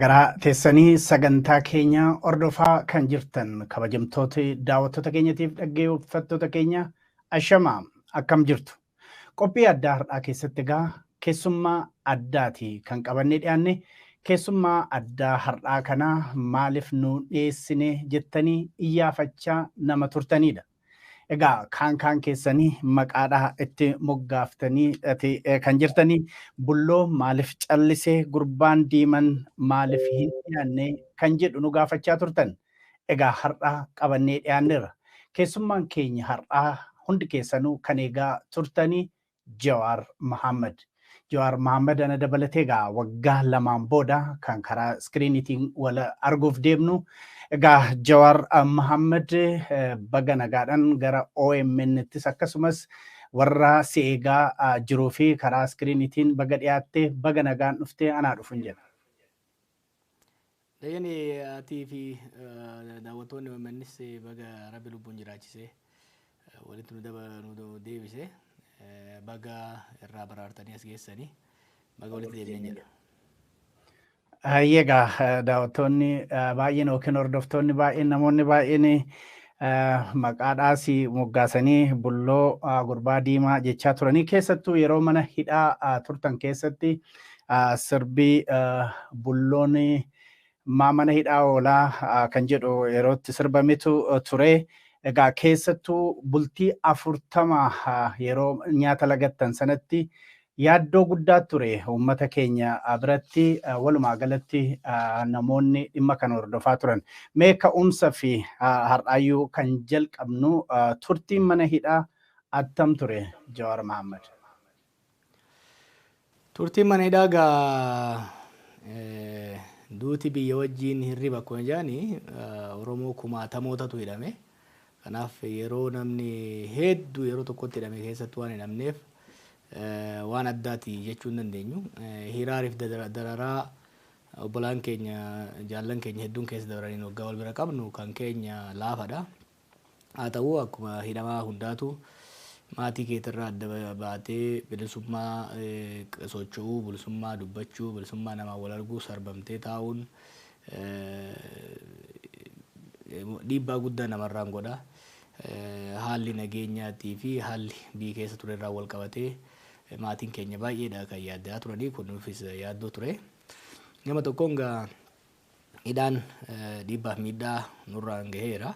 Garaa teessanii sagantaa keenya hordofaa kan jirtan kabajamtoota daawwattoota keenyatiif dhaggeeffattoota keenya, ashamaa, akkam jirtu? Qophii addaa har'aa keessatti egaa keessummaa addaati kan qabannee dhiyaanne. Keessummaa addaa har'aa kanaa maaliif nu dhiyeessine jettanii iyyaafachaa nama turtanidha. Egaa kaan kaan keessanii maqaadhaa itti moggaaftanii kan jirtanii, "Bulloo maaliif callisee? Gurbaan diiman maaliif hin dhiyaanne?" kan jedhu nu gaafachaa turtan. Egaa har'aa qabannee dhiyaanneerra. Keessummaan keenya har'aa hundi keessanuu kan eegaa turtanii Jawaar Mahammad. Jawaar Mahammad ana dabalatee egaa waggaa 2n booda kan karaa iskiriiniitiin wal arguuf deemnu. Egaa Jawaar Mahammad, baga nagaadhaan gara OMN'ttis akkasumas warra si eegaa jiruu fi karaa iskiriiniitiin baga dhiyaattee, baga nagaan dhuftee, anaa dhufuun jedha. Dayyani, atii fi daawwattoonni OMNs baga Rabbi lubbuun jiraachisee walitti nu deebise, baga irraa baraartanii as geessanii, baga walitti deebineen jedha. Egaa daawwattoonni baay'een yookiin hordoftoonni baay'een, namoonni baay'een maqaadhaas moggaasanii "Bulloo", "Gurbaa diimaa" jechaa turanii. Keessattuu yeroo mana hidhaa turtan keessatti sirbii "Bulloon maa mana hidhaa oolaa" kan jedhu yerootti sirbametu ture. Egaa keessattuu bultii 40 yeroo nyaata lagattan sanatti yaaddoo guddaa ture uummata keenya biratti, walumaa galatti namoonni dhimma kana hordofaa turan. Mee ka'umsa fi har'aayyuu kan jalqabnu, turtiin mana hidhaa attam ture, Jawaar Mahammad? Turtiin mana hidhaa gaa, duuti biyya wajjin hirriba akkuma jedhani, Oromoo kumaatamootatu hidhame. Kanaaf yeroo namni hedduu yeroo tokkotti hidhame keessatti waan hidhamneef waan addaati jechuu hin dandeenyu. Hiraariif dararaa obbolaan keenya, jaallan keenya hedduun keessa dabraniin waggaa wal bira qabnu kan keenya laafadha. Haa ta'u, akkuma hidhamaa hundaatu maatii keetirraa adda baatee bilisummaa socho'uu, bilisummaa dubbachuu, bilisummaa namaa wal arguu sarbamtee taa'uun dhiibbaa guddaa namarraan godha. Haalli nageenyaatii fi haalli biyya keessa ture irraa wal qabatee maatiin keenya baay'eedha kan yaaddaa turanii, kun nuufis yaaddoo ture. Nama tokkoon gaa hidhaan dhiibbaaf miidhaa nurraan gaheera.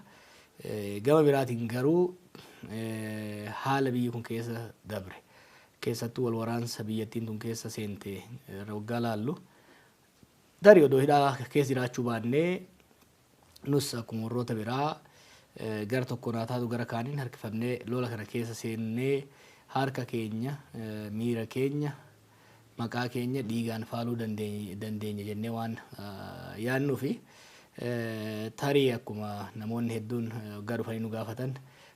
Gama biraatiin garuu haala biyyi kun keessa dabre, keessattuu wal waraansa biyyattiin tun keessa seente waggaa laallu, tarii odoo hidhaa keessa jiraachuu baannee nus akkuma warroota biraa gara tokkoon haa taatu gara kaaniin harkifamnee lola kana keessa seennee harka keenya, miira keenya, maqaa keenya dhiigaan faaluu dandeenya jennee waan yaadnuu fi tarii akkuma namoonni hedduun waggaa dhufanii nu gaafatan,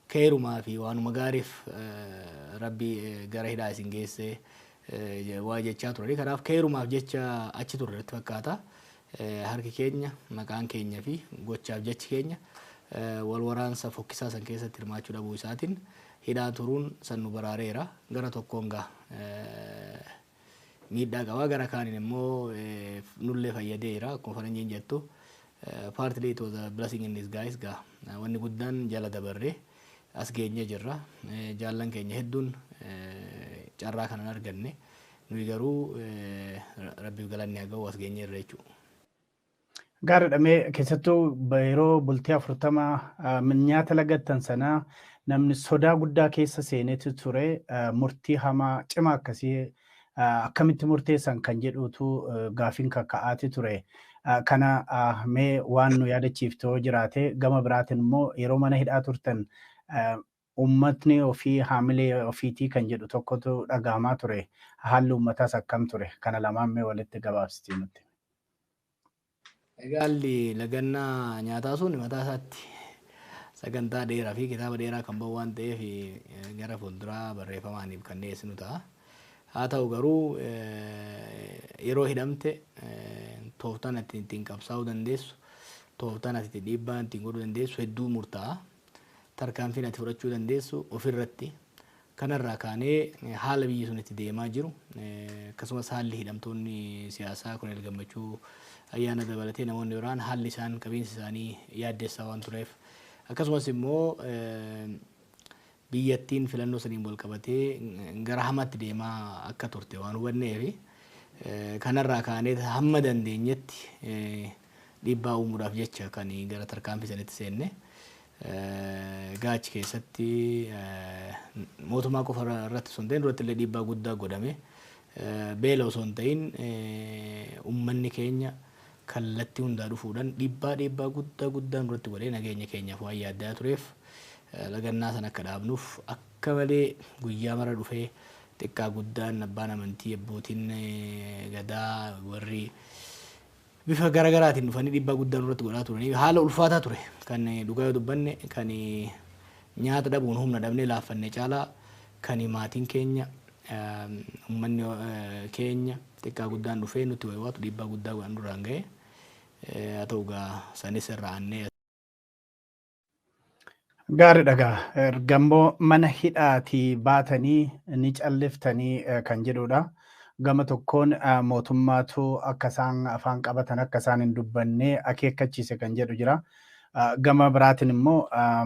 keerumaa fi waanuma gaariif Rabbi gara hidhaa isin geessee waa jechaa turanii. Kanaaf keerumaaf jecha achi turre natti fakkaata. Harki keenya, maqaan keenya fi gochaaf jechi keenya wal waraansa fokkisaa san keessatti hirmaachuu dhabuu isaatiin hidhaa turuun san nu baraareera. Gara tokkoon gaa miidhaa qaba, gara kaaniin immoo nullee fayyadeera. Akkuma faranjiin jettu, "Partly it was a blessing in disguise." Gaa wanni guddaan jala dabarree as geenyee jirra. Jaallan keenya hedduun carraa kanan arganne, nuyi garuu Rabbiif galanni haa ga'u, as geenyeerra jechuudha. Gaariidha. Mee keessattuu yeroo bultii 40 nyaata lagattan sanaa namni sodaa guddaa keessa seenetu ture. Murtii hamaa cimaa akkasii akkamitti murteessan kan jedhutu gaafiin kakka'aati ture. Kana mee waan nu yaadachiiftu jiraate, gama biraatiin immoo yeroo mana hidhaa turtan uummatni ofii haamilee ofiitii kan jedhu tokkotu dhagahamaa ture. Haalli uummataas akkam ture? Kana lamaan mee walitti gabaabsitii nutti. Egaa haalli lagannaa nyaataa sun mataa isaatti sagantaa dheeraa fi kitaaba dheeraa kan bahu waan ta'eef gara fuulduraa barreeffamaaniif kan dhiyeessinu ta'a. Haa ta'u garuu yeroo hidhamte tooftaan ati ittiin qabsaa'uu dandeessu, tooftaan ati ittiin dhiibbaa ittiin godhuu dandeessu hedduu murtaa'a. Tarkaanfiin ati fudhachuu dandeessu ofirratti Kanarraa kaanee haala biyyi sun itti deemaa jiru, akkasumas haalli hidhamtoonni siyaasaa Koloneel Gammachuu Ayyaana dabalatee namoonni biraan haalli isaan qabiinsi isaanii yaaddessaa waan tureef, akkasumas immoo biyyattiin filannoo saniin wal qabatee gara hamaatti deemaa akka turte waan hubanneef, kanarraa kaanee hamma dandeenyetti dhiibbaa uumuudhaaf jecha kan gara tarkaanfii sanitti seenne. Gaachi keessatti mootummaa qofa irratti osoo hin ta'in duratti illee dhiibbaa guddaa godhame. Beela osoo hin ta'in uummanni keenya kallattii hundaa dhufuudhaan dhiibbaa guddaa guddaa nurratti godhee nageenya keenyaaf waan yaaddaa tureef, lagannaa sana akka dhaabnuuf akka malee guyyaa mara dhufee xiqqaa guddaan, abbaan amantii, abbootiin gadaa, warri bifa garaagaraatiin dhufanii dhiibbaa guddaa nurratti godhaa turanii haala ulfaataa ture. Kan dhugaa yoo dubbanne, kan nyaata dhabuun humna dhabnee laaffanne caalaa kan maatiin keenya, uummanni keenya xiqqaa guddaan dhufee nutti waywaatu dhiibbaa guddaa godhan duraan ga'e. Haa ta'u gaa, sanis irraa aannee. Gaariidha gaa. Ergammoo mana hidhaatii baatanii ni calliftanii kan jedhudha. Gama tokkoon mootummaatu akka isaan afaan qabatan, akka isaan hin dubbanne akeekkachiise kan jedhu jira. Gama biraatiin immoo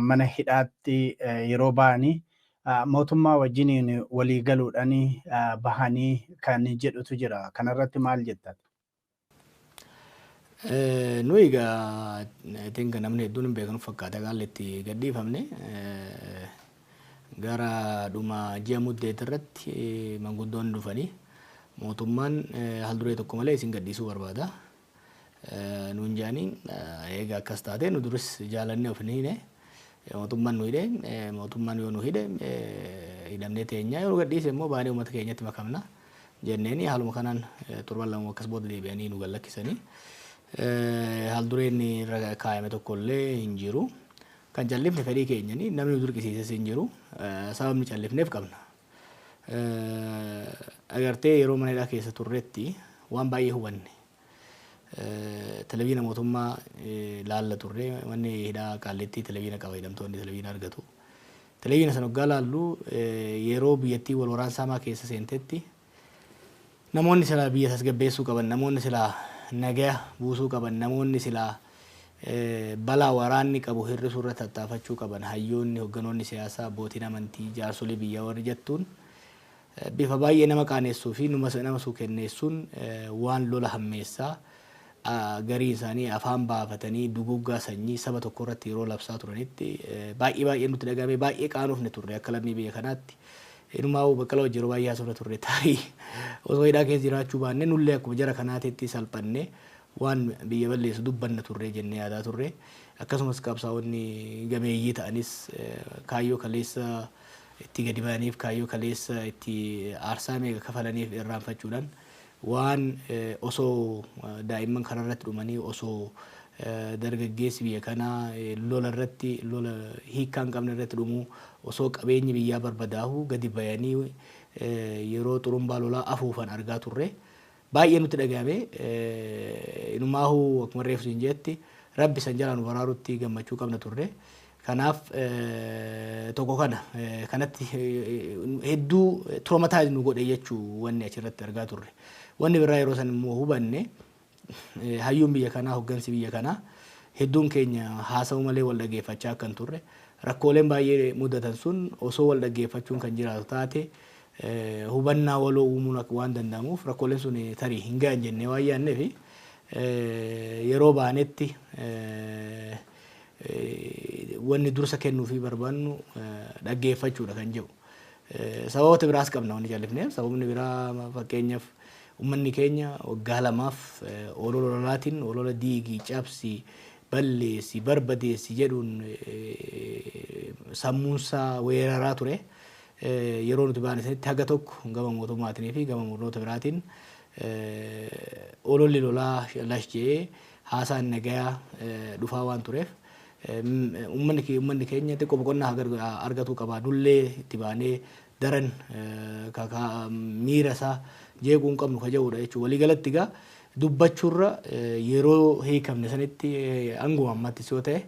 mana hidhaatti yeroo ba'anii mootummaa wajjiniin walii galuudhaan bahanii kan jedhutu jira. Kanarratti maal jettan? Nuyi egaa, I think namni hedduun hin beekanu fakkaata, haalli itti gadhiifamne gara dhuma ji'a Muddeet irratti manguddoonni dhufanii mootummaan haal duree tokko malee isin gadhiisuu barbaada nuun jedhanii. Egaa akkas taate, nu duris jaalannee of hin hiine. Mootummaan nu hidhe, mootummaan yoo nu hidhe hidhamnee teenyaa, yoo nu gadhiise immoo baanee uummata keenyatti makamna jenneeni. Haaluma kanaan torban 2 akkas booda deebi'anii nu gallakkisanii. Haal dureen irra kaayame tokko illee hin jiru. Kan callifne fedhii keenyanii, namni nu dirqisiises hin jiru. Sababni callifneef qabna. Agartee, yeroo mana hidhaa keessa turretti waan baay'ee hubanne. Televiziyoona mootummaa laalla turre. Manni hidhaa Qaallittii televiziyoona qaba, hidhamtoonni televiziyoona argatu. Televiziyoona sana hoggaa laallu, yeroo biyyattii wal waraansa hamaa keessa seentetti namoonni silaa biyya tasgabbeessuu qaban, namoonni silaa nagaya buusuu qaban, namoonni silaa balaa waraanni qabu hir'isuu irratti tattaafachuu qaban, hayyoonni, hogganoonni siyaasaa, abbootiin amantii, jaarsolii biyyaa warri jettuun bifa baay'ee nama qaaneessuu fi nama suukenneessuun waan lola hammeessaa, garii isaanii afaan baafatanii duguggaa sanyii saba tokko irratti yeroo labsaa turanitti baay'ee baay'ee nutti dhagahame, baay'ee qaanofne turre akka lammii biyya kanaatti. Inumaa Baqqalaa wajjin yeroo baay'ee haasofna turre, tarii osoo hidhaa keessa jiraachuu baanne nullee akkuma jara kanaatitti salphanne waan biyya balleessu dubbanna turre jennee yaadaa turre. Akkasumas qabsaa'onni gameeyyii ta'anis kaayyoo kaleessa itti gadi ba'aniif, kaayyoo kaleessa itti aarsaa meeqa kafalaniif irraanfachuudhaan waan osoo daa'imman karaa irratti dhumanii, osoo dargaggeessi biyya kanaa lola irratti, lola hiikkaa hin qabne irratti dhumuu, osoo qabeenyi biyyaa barbadaa'u gadi bayanii yeroo xurumbaa lolaa afuufan argaa turre. Baay'ee nutti dhagahame. Inumaahuu akkuma reefu siin jetti, Rabbi san jalaa nu baraarutti gammachuu qabna turre. Kanaaf tokko kana kanatti hedduu traumatize nu godhe jechuu wanni achirratti argaa turre. Wanni biraa yeroo san immoo hubanne, hayyuun biyya kanaa, hoggansi biyya kanaa hedduun keenya haasa'uu malee wal dhaggeeffachaa akka hin turre, rakkooleen baay'ee mudatan sun osoo wal dhaggeeffachuun kan jiraatu taate hubannaa waloo uumuun akka waan danda'amuuf rakkooleen sun tarii hin gahan jennee waan yaadneef, yeroo baanetti wanni dursa kennuufii barbaannu dhaggeeffachuudha kan jedhu. Sababoota biraas qabna wanni callifneef. Sababni biraa, fakkeenyaaf, uummanni keenya waggaa 2f olola lolaatiin, olola diigii, cabsi, balleessi, barbadeessi jedhuun sammuunsaa weeraraa ture. Yeroo nuti baane sanitti haga tokko gama mootummaatiin fi gama murnoota biraatiin ololli lolaa lash jedhee haasaan nagayaa dhufaa waan tureef, uummanni keenya xiqqoo boqonnaa argatuu qaba. Nullee itti baanee daran miira isaa jeequu hin qabnu ka jedhudha jechuudha. Waliigalatti egaa dubbachuurra yeroo hiikamne sanitti hanguma ammattis yoo ta'e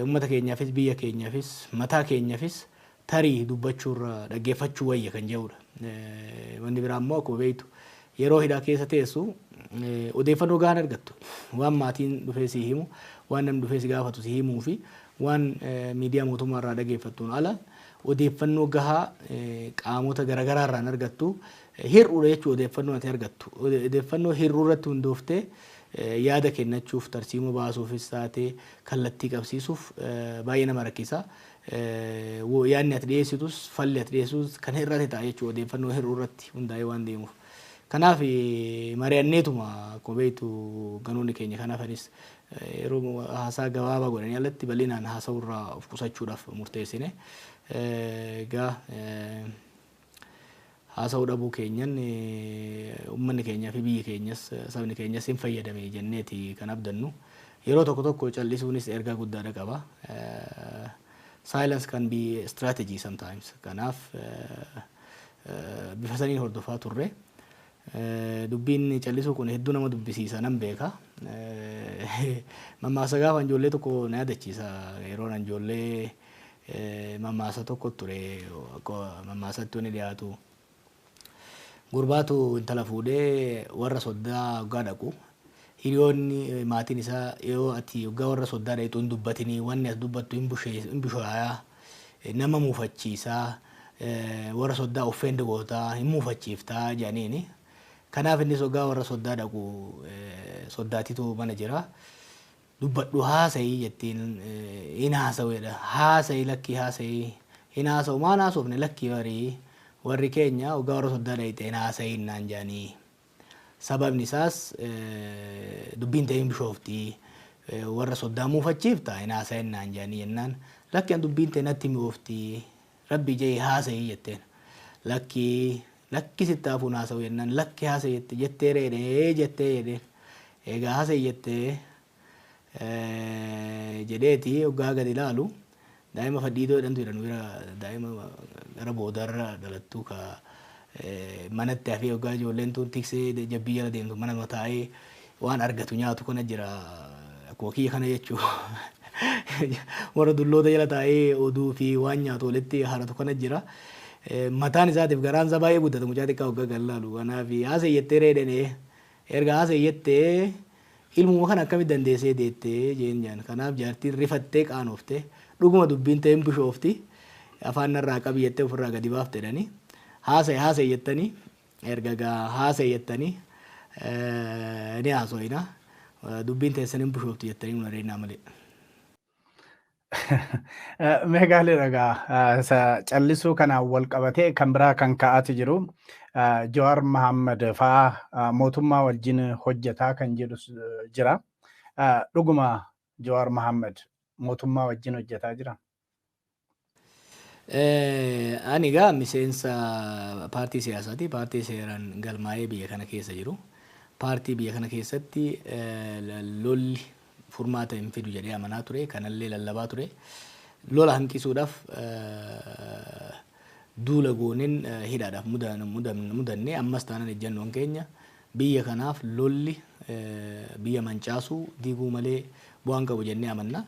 uummata keenyaafis, biyya keenyaafis, mataa keenyaafis Tarii dubbachuurra dhaggeeffachuu wayya kan jedhudha. Wanni biraa immoo, akkuma beektu, yeroo hidhaa keessa teessu odeeffannoo gahaan argattu. Waan maatiin dhufee si himu, waan namni dhufee si gaafatu si himuu fi waan miidiyaa mootummaa irraa dhageeffattuun ala odeeffannoo gahaa qaamota garaagaraa irraan argattu hir'uudha jechuudha odeeffannoo ati argattu. Odeeffannoo hir'uu irratti hundooftee yaada kennachuuf, tarsiimoo baasuufis taatee kallattii qabsiisuuf baay'ee nama rakkisa. Yaadni ati dhiyeessitus, falli ati dhiyeessitus kan hir'ate ta'a jechuudha, odeeffannoo hir'uu irratti hundaa'ee waan deemuuf. Kanaaf mari'anneetuma, akkuma beektu, ganoonni keenya kanaafanis yeroo haasaa gabaabaa godhanii alatti bal'inaan haasa'urraa of qusachuudhaaf murteessine. Egaa haasa'uu dhabuu keenyan uummanni keenyaa fi biyyi keenyas, sabni keenyas hin fayyadame jenneeti kan abdannu. Yeroo tokko tokko callisuunis ergaa guddaadha qaba. Silence can be strategy sometimes. Kanaaf bifa saniin hordofaa turre. Dubbiin callisuu kun hedduu nama dubbisiisa, nan beeka. Mammaasa gaafa ijoollee tokko na yaadachiisa. Yeroo ijoollee mammaasa tokko ture, mammaasatti wanni dhiyaatu. Gurbaatu intala fuudhee warra soddaa hoggaa dhaqu. Hiriyoonni, maatiin isaa, yoo ati hoggaa warra soddaa dhaqxu hin dubbatinii, wanni as dubbattu hin bushaayaa, nama muufachiisaa, warra soddaa offend gootaa, hin muufachiiftaa jedhaniini. Kanaaf innis hoggaa warra soddaa dhaqu, soddaatitu mana jira. "Dubbadhu, haasa'ii," jettiin. "Hin haasa'u," jedha. "Haasa'ii, lakkii haasa'ii." "Hin haasa'u." "Maan haasofne?" "Lakkii, barii warri keenya hoggaa warra soddaa dhaqxe hin haasa'iin naan jedhanii. Sababni isaas dubbiin ta'e hin bishooftii, warra soddaa muufachiifta, hin haasa'in naan jedhanii," jennaan, "Lakki, an dubbiin ta'e natti mi'ooftii, rabbi jee haasa'ii," jetteen. "Lakkii, lakki, sitti hafuun haasa'u," jennaan, "Lakki, haasa'ii," jette. "Jettee reedhee jettee," jedheen. "Egaa haasa'ii jettee," jedheeti hoggaa gadi ilaalu, daa'ima fadhiidoo jedhamtu jedhan bira, daa'ima gara boodarra dhalattu, ka manatti hafee hoggaa ijoolleen tun tiksee jabbii jala deemtu mana taa'ee waan argatu nyaatu kana jira, akkuma kiyya kana jechuu, warra dulloota jala taa'ee oduu fi waan nyaatu walitti haratu kana jira. Mataan isaatiif garaan isaa baay'ee guddata mucaa xiqqaa hoggaa kan laalu. Kanaaf "Haasa'ii jettee reedhene, erga haasa'ii jettee ilmuma kana akkamitti dandeessee deettee?" jeen jaan. Kanaaf jaartiin rifattee qaanoofte, "Dhuguma dubbiin ta'e hin bishoofti, afaan narraa qabi," jettee ofirraa gadi baafte jedhanii. "Haasa'e, haasa'e," jettanii, erga gaa "Haasa'e," jettanii, ni haaso'ina. Dubbiin teessan hin bishoofti jettanii nu adeemnaa malee. Meegaalee ragaa callisuu kanaan wal qabatee kan biraa kan ka'aati jiru, Jawaar Mahammad fa'aa mootummaa wajjin hojjetaa kan jedhu jira. Dhuguma Jawaar Mahammad mootummaa wajjin hojjetaa jira? Ani egaa miseensa paartii siyaasaati. Paartii seeraan galmaa'ee biyya kana keessa jiru. Paartii biyya kana keessatti lolli furmaata hin fidu jedhee amanaa ture. Kanallee lallabaa ture. Lola hanqisuudhaaf duula gooneen hidhaadhaaf mudanne. Ammas taanaan ejjennoon keenya, biyya kanaaf lolli biyya mancaasuu diiguu malee bu'aan qabu jennee amanna.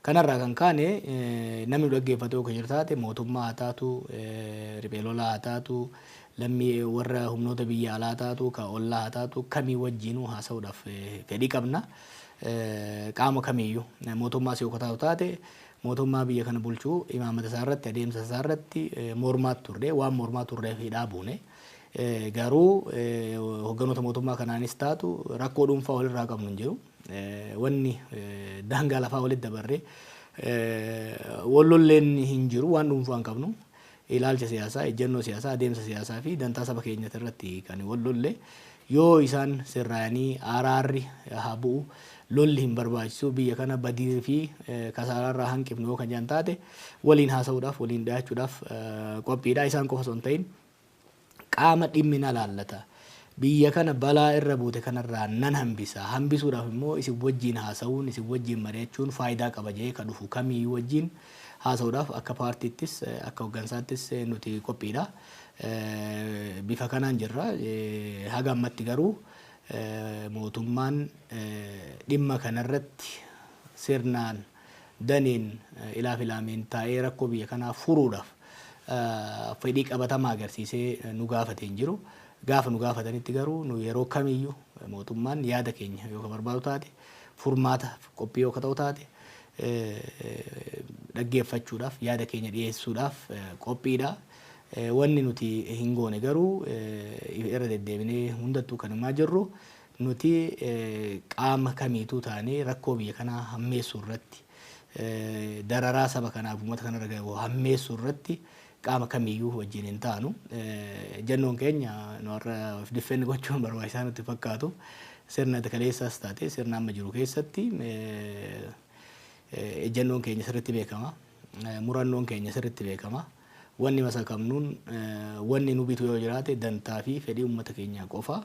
Kanarraa kan kaane, namni dhaggeeffatu yoo jiru taate, mootummaa haa taatu, riphee lolaa haa taatu, lammii warra humnoota biyya alaa taatu, ka ollaa haa taatu, kamii wajjinuu haasa'uudhaaf fedhii qabna. Qaama kamiiyyuu, mootummaas yoo taatu taate, mootummaa biyya kana bulchuu imaammata isaa irratti, adeemsa isaa irratti mormaa turre, waan mormaa turreef hidhaa buune. Garuu hogganoota mootummaa kanaanis taatu rakkoo dhuunfaa walirraa qabnu hin jiru. Wanni daangaa lafaa walitti dabarree wal lolleen hin jiru, waan dhuunfaa hin qabnu. Ilaalcha siyaasaa, ejjennoo siyaasaa, adeemsa siyaasaa fi dantaa saba keenyati irratti kan wal lolle. Yoo isaan sirraa'anii araarri haa bu'u, lolli hin barbaachisu, biyya kana badii fi kasaaraarraa hanqifnu yoo kan jedhan taate, waliin haasa'uudhaaf, waliin dhiyaachuudhaaf qophiidha. Isaan qofa osoo hin ta'in, qaama dhimmi na laallata. Biyya kana balaa irra buute kanarraa nan hambisa. Hambisuudhaaf immoo isin wajjin haasa'uun, isin wajjin mari'achuun faayidaa qaba jedhee ka dhufu kamiyyuu wajjin haasa'uudhaaf akka paartiittis akka hooggansaattis nuti qophiidha. Bifa kanaan jirra. Haga ammatti garuu mootummaan dhimma kanarratti sirnaan daneen ilaaf ilaameen taa'ee rakkoo biyya kanaa furuudhaaf fedhii qabatamaa agarsiisee nu gaafate hin jiru. Gaafa nu gaafatanitti garuu nu yeroo kamiyyuu mootummaan yaada keenya yoo ka barbaadu taate, furmaata qophii yoo ka ta'u taate, dhaggeeffachuudhaaf, yaada keenya dhiyeessuudhaaf qophiidha. Wanni nuti hin goone garuu, irra deddeebinee hundattuu kan himaa jirru, nuti qaama kamiituu taanee rakkoo biyya kanaa hammeessuu irratti, dararaa saba kanaaf uummata kanarra gahu hammeessuu irratti qaama kamiyyuu wajjin hin taanu. Ejjennoon keenya nu har'a of defend gochuun barbaachisaa nutti fakkaatu. Sirna kaleessaas taate sirna amma jiru keessatti ejjennoon keenya sirriitti beekama. Murannoon keenya sirriitti beekama. Wanni masakamnuun, wanni nu bitu yoo jiraate, dantaa fi fedhii uummata keenyaa qofa.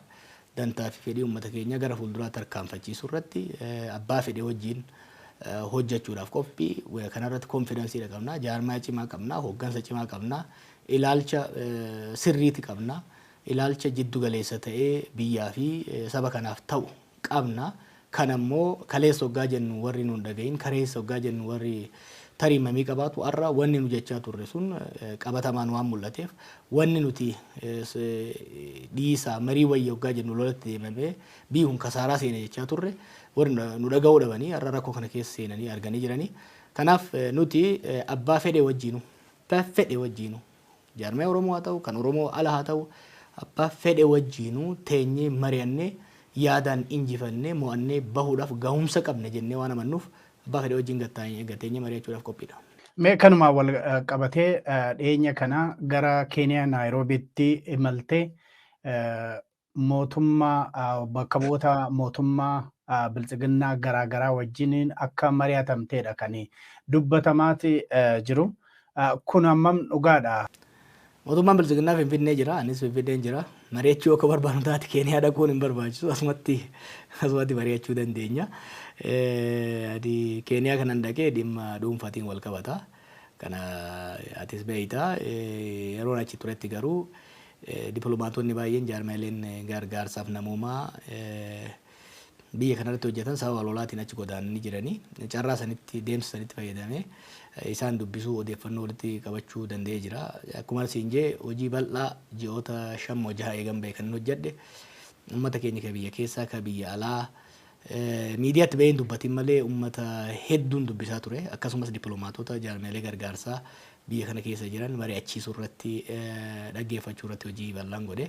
Dantaa fi fedhii uummata keenyaa gara fuulduraatti tarkaanfachiisuu irratti abbaa fedhii wajjin hojjechuudhaaf qophii. Kanarratti confidence qabna. Jaarmaa cimaa qabna. Hooggansa cimaa qabna. Ilaalcha sirriiti qabna. Ilaalcha jiddu galeessa ta'ee biyyaa fi saba kanaaf ta'u qabna. Kan ammoo kaleessa hoggaa jennu warri nuun dhagahin, kaleessa hoggaa jennu warri tarii mamii qabaatu, har'a wanni nu jechaa turre sun qabatamaan waan mul'ateef, wanni nuti dhiisaa marii wayya hoggaa jennu lolatti deemamee biyyi kun kasaaraa seene jechaa turre, warri nu dhaga'uu dhabanii har'a rakkoo kana keessa seenanii arganii jiranii. Kanaaf nuti abbaa fedhe wajjiinu, jaarmaya Oromoo haa ta'u, kan Oromoo ala haa ta'u, abbaa fedhe wajjiinuu teenyee mari'annee, yaadaan injifannee, mo'annee bahuudhaaf gahumsa qabna jennee waan amannuuf, abbaa fedhe wajjin gateenyee mari'achuudhaaf qophiidha. Mee kanuma wal qabatee, dhiyeenya kana gara Keeniyaa Naayiroobiitti imaltee mootummaa, bakka bu'oota mootummaa biltsiginnaa garaagaraa wajjiniin akka mari'atamteedha kan dubbatamaati jiru. Kun hammam dhugaadha? Mootummaan biltsiginnaa Finfinnee jira, anis Finfinneen jira. Mari'achuu akka barbaadu taate Keeniyaa dhaquun hin barbaachisu. Asumatti mari'achuu dandeenya. Ati Keeniyaa kanan dhaqee dhimma dhuunfaatiin wal qabata. Kana atis beeyta. Yeroon achi turetti garuu dippiloomaatonni baay'een, jaarmaaleen gargaarsaaf namoomaa biyya kanarratti hojjetan sababa lolaatiin achi godaananii jiranii, carraa sanitti, deemsa sanitti fayyadamee isaan dubbisuu, odeeffannoo walitti qabachuu danda'ee jira. Akkuma siin jee, hojii bal'aa ji'oota 5 moo 6 eegan ba'e kan hojjedhe, uummata keenya ka biyya keessaa, ka biyya alaa, miidiyaatti baheen dubbatin malee uummata hedduun dubbisaa ture. Akkasumas dippiloomaatota, jaarmaalee gargaarsaa biyya kana keessa jiran mari'achiisuu irratti, dhaggeeffachuu irratti hojii bal'aan godhe.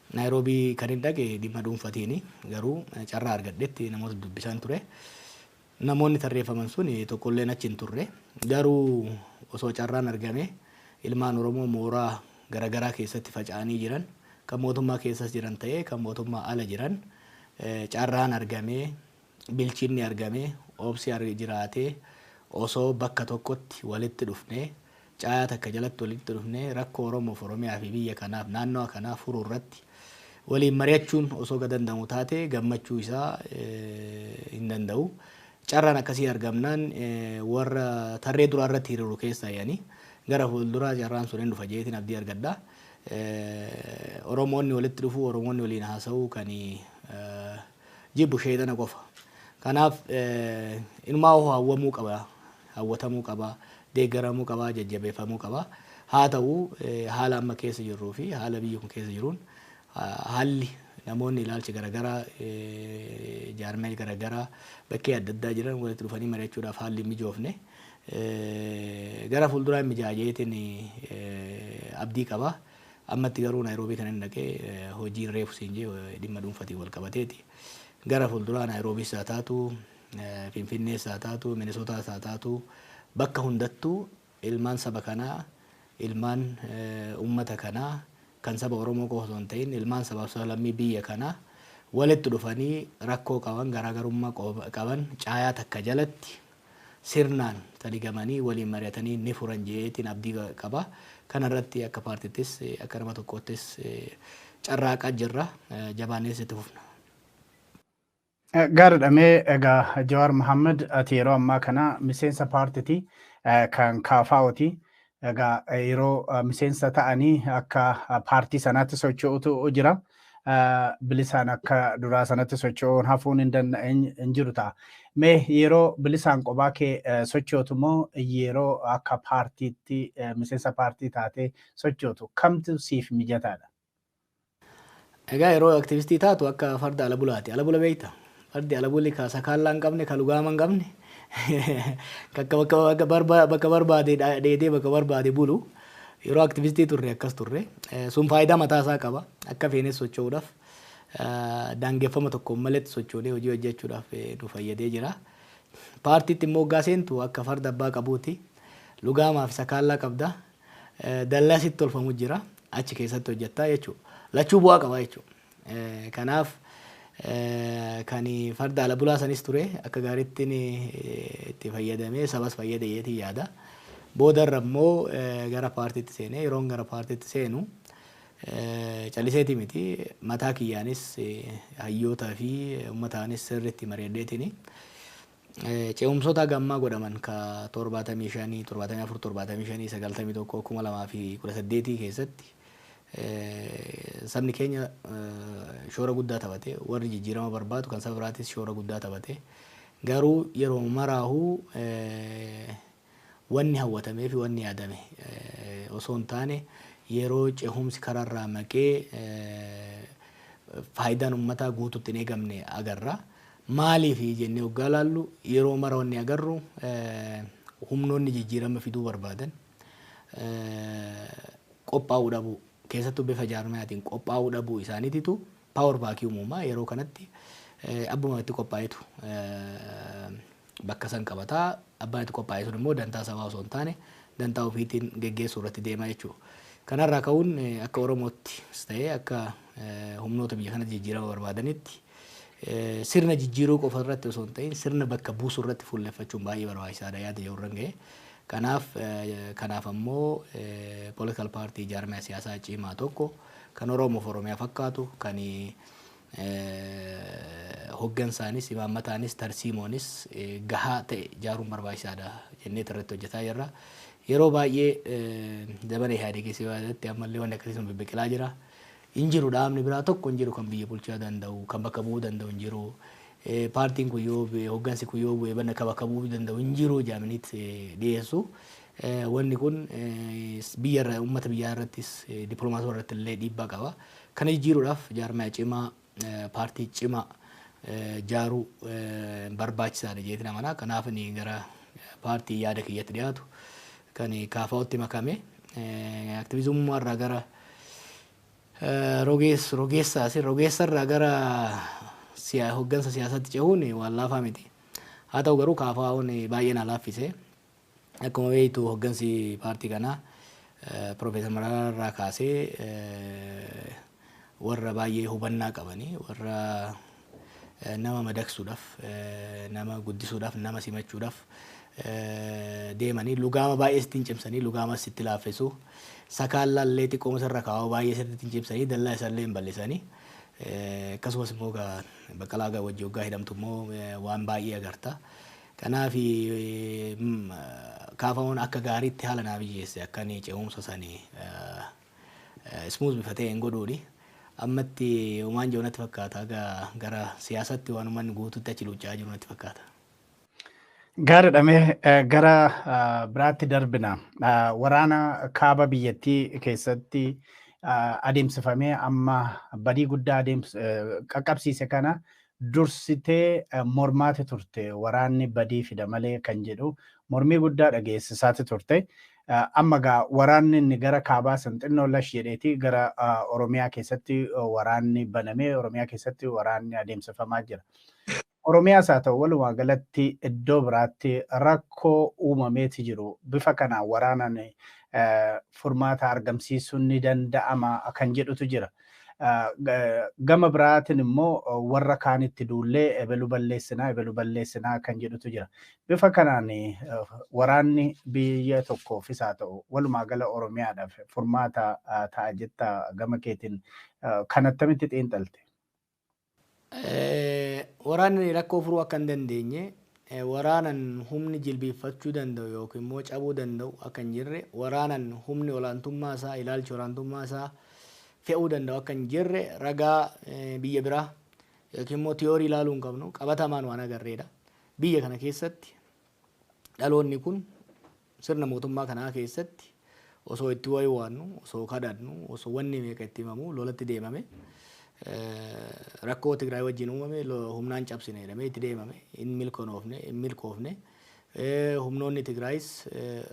Naayiroobii kan hin dhaqe dhimma dhuunfatiini, garuu carraa argadhetti namoota dubbisaan ture. Namoonni tarreeffaman sun tokkolleen achi hin turre. Garuu osoo carraan argame, ilmaan Oromoo mooraa garaagaraa keessatti faca'anii jiran, kan mootummaa keessas jiran ta'ee kan mootummaa ala jiran, carraan argamee, bilchinni argamee, obsi jiraatee, osoo bakka tokkotti walitti dhufnee, caayaa takka jalatti walitti dhufnee, rakkoo Oromoof, Oromiyaa fi biyya kanaaf, naannoo kanaaf furuu irratti waliin mari'achuun osoo ga danda'amu taate, gammachuu isaa hin danda'u. Carraan akkasii argamnaan warra tarree duraa irratti hiriiru keessaa yaani gara fuulduraa carraan sun hin dhufa jeetiin abdii argadha. Oromoonni walitti dhufuu, Oromoonni waliin haasa'uu kan jibbu sheexana qofa. Kanaaf inumaa hawwamuu qaba, hawwatamuu qaba, deeggaramuu qaba, jajjabeeffamuu qaba. Haa ta'u, haala amma keessa jirruu fi haala biyyi kun keessa jiruun, haalli namoonni ilaalcha garaagaraa, jaarmee garaagaraa bakkee adda addaa jiran walitti dhufanii mari'achuudhaaf haalli hin mijoofne. Gara fuulduraa hin mijaajeetiin abdii qaba. Ammatti garuu Naayiroobii kan hin dhaqee hojiin reefu siin jee dhimma dhuunfatiin wal qabateeti. Gara fuulduraa Naayiroobiis haa taatu, Finfinnees haa taatu, Minisootaas haa taatu, bakka hundattuu ilmaan saba kanaa, ilmaan uummata kanaa, kan saba Oromoo qofa osoo hin ta'in ilmaan sabaaf sablammii biyya kanaa walitti dhufanii, rakkoo qaban, garaagarummaa qaban caayaa takka jalatti sirnaan taligamanii waliin mari'atanii ni furan jeetiin abdii qaba. Kanarratti akka paartittis akka nama tokkoottis carraaqaa jirra. Jabaannees itti fufna. Gaariidha. Mee egaa Jawaar Mohaammed, ati yeroo ammaa kana miseensa paartiiti, kan KFO'ti. Egaa yeroo miseensa ta'anii akka paartii sanaatti socho'utu jira. Bilisaan akka duraa sanatti socho'uun hafuun hin jiru ta'a. Mee yeroo bilisaan qophaa kee sochootu moo yeroo akka paartiitti miseensa paartii taatee sochootu kamtu siif mijataadha? Egaa yeroo aktivistii taatu akka farda ala bulaati. Ala bula beekta? Fardi ala buli ka sakaallaa hin qabne, ka lugaama hin qabne, bakka barbaade dheedee bakka barbaade bulu. Yeroo aktivistii turre akkas turre. Sun faayidaa mataa isaa qaba. Akka feenes socho'uudhaaf daangeffama tokko maletti sochoonee hojii hojjechuudhaaf nu fayyadee jira. Paartiitti immoo hoggaa seentu akka farda abbaa qabuuti. Lugaamaaf sakaallaa qabda. Dallaa sitti tolfamu jira. Achi keessatti hojjettaa jechuudha. Lachuu bu'aa qaba jechuudha. Kanaaf kan farda ala bulaa sanis ture akka gaariitti itti fayyadamee sabas fayyade jeetii yaada. Boodarra immoo gara paartiitti seenee, yeroon gara paartiitti seenu calliseeti miti, mataa kiyyaanis hayyootaa fi uummataanis sirriitti mari'adheetini. Ce'umsoota gammaa godhaman ka 75, 74, 75, 91, 2018 keessatti sabni keenya shoora guddaa taphate, warri jijjiirama barbaadu kan saba biraatis shoora guddaa taphate. Garuu yeroo maraahuu wanni hawwatamee fi wanni yaadame osoo hin taane, yeroo cehumsi karaarraa maqee faayidaan uummataa guututti hin eegamne agarra. Maaliif jennee hoggaa laallu, yeroo mara wanni agarru humnoonni jijjiirama fiduu barbaadan qophaa'uu dhabuu, keessattuu bifa jaarmayaatiin qophaa'uu dhabuu isaaniititu power vacuum uumaa. Yeroo kanatti abbuma itti qophaa'etu bakka san qabataa, abbaan itti qophaa'e sun immoo dantaa sabaa osoo hin taane dantaa ofiitiin geggeessuu irratti deema jechuudha. Kanarraa ka'uun akka Oromootti ta'ee akka humnoota biyya kanatti jijjiirama barbaadanitti sirna jijjiiruu qofa irratti osoo hin ta'in sirna bakka buusuu irratti fuulleffachuun baay'ee barbaachisaadha yaada jedhu irra ga'e. Kanaaf ammoo political party, jaarmiyaa siyaasaa cimaa tokko kan Oromoof Oromiyaa fakkaatu, kan hoggansaanis, imaammataanis, tarsiimoonis gahaa ta'e ijaaruun barbaachisaadha jennee irratti hojjetaa jirra. Yeroo baay'ee zamana Ihaadeg keessatti ammallee wanni akkasii sun bibbiqilaa jira. Hin jiru, dhaabni biraa tokko hin jiru kan biyya bulchuu danda'u, kan bakka bu'uu danda'u hin jiru. Paartiin kun yoo bu'e, hoggansi kun yoo bu'e, bakka bakka bu'uu danda'u hin jiru jedhamaniit dhiyeessu. Wanni kun biyya irra, uummata biyyaa irrattis, dippiloomaasii irratti illee dhiibbaa qaba. Kana jijjiiruudhaaf jaarmaya cimaa, paartii cimaa jaaruu barbaachisaadha jeetiin amanaa. Kanaaf inni gara paartii yaada kiyyatti dhiyaatu kan KFO'tti makame, aktiviizummaa irraa gara rogeessarraa gara hoggansa siyaasaatti cehuun waan laafaa miti. Haa ta'u garuu KFO'n baay'ee na laaffise. Akkuma beektu hoggansi paartii kanaa Piroofeesar Mararaa irraa kaasee warra baay'ee hubannaa qabanii, warra nama madaqsuudhaaf, nama guddisuudhaaf, nama simachuudhaaf deemanii lugaama baay'ee sitti hin cimsanii, lugaama sitti laaffisu. Sakaallaallee xiqqooma sirra kaa'u baay'ee sitti hin cimsanii, dallaa isaallee hin bal'isanii. Akkasumas immoo Baqqalaa wajji hoggaa hidhamtu immoo waan baay'ee agarta. Kanaaf KFO'n akka gaariitti haala naa mijeesse akka inni ce'umsa sanii smooth bifa ta'een godhuuni. Ammatti homaan jiru natti fakkaata, gara siyaasatti waan uummanni guutuutti achi luuccaa jiru natti fakkaata. Gaariidha, mee gara biraatti darbina. Waraana kaaba biyyattii keessatti adeemsifamee amma badii guddaa qaqqabsiise kana dursitee mormaati turte. Waraanni badii fida malee kan jedhu mormii guddaa dhageessisaati turte. Amma gaa waraanni inni gara kaabaa san xinnoo lash jedheeti gara Oromiyaa keessatti waraanni banamee Oromiyaa keessatti waraanni adeemsifamaa jira. Oromiyaas haa ta'u walumaa galatti iddoo biraatti rakkoo uumameeti jiru. Bifa kanaan waraanaan furmaata argamsiisuun ni danda'ama kan jedhutu jira. Gama biraatiin immoo warra kaanitti duullee ebelu balleessinaa, ebelu balleessinaa kan jedhutu jira. Bifa kanaan waraanni biyya tokkoofis haa ta'u walumaa gala Oromiyaadhaaf furmaata ta'a jetta, gama keetiin kan attamitti xiinxalte? Waraanni rakkoo furuu akka hin dandeenye, waraanan humni jilbiiffachuu danda'u yookiin immoo cabuu danda'u akka hin jirre, waraanan humni olaantummaa isaa, ilaalchi olaantummaa isaa fe'uu danda'u akka hin jirre ragaa biyya biraa yookiin immoo tiyoorii ilaaluu hin qabnu, qabatamaan waan agarreedha. Biyya kana keessatti dhaloonni kun sirna mootummaa kanaa keessatti osoo itti waywaannu, osoo kadhannu, osoo wanni meeqa itti himamu lolatti deemame. Rakkoo Tigraay wajjin uumame humnaan cabsine jedhamee itti deemame, hin milkoofne, hin milkoofne. Humnoonni Tigraayis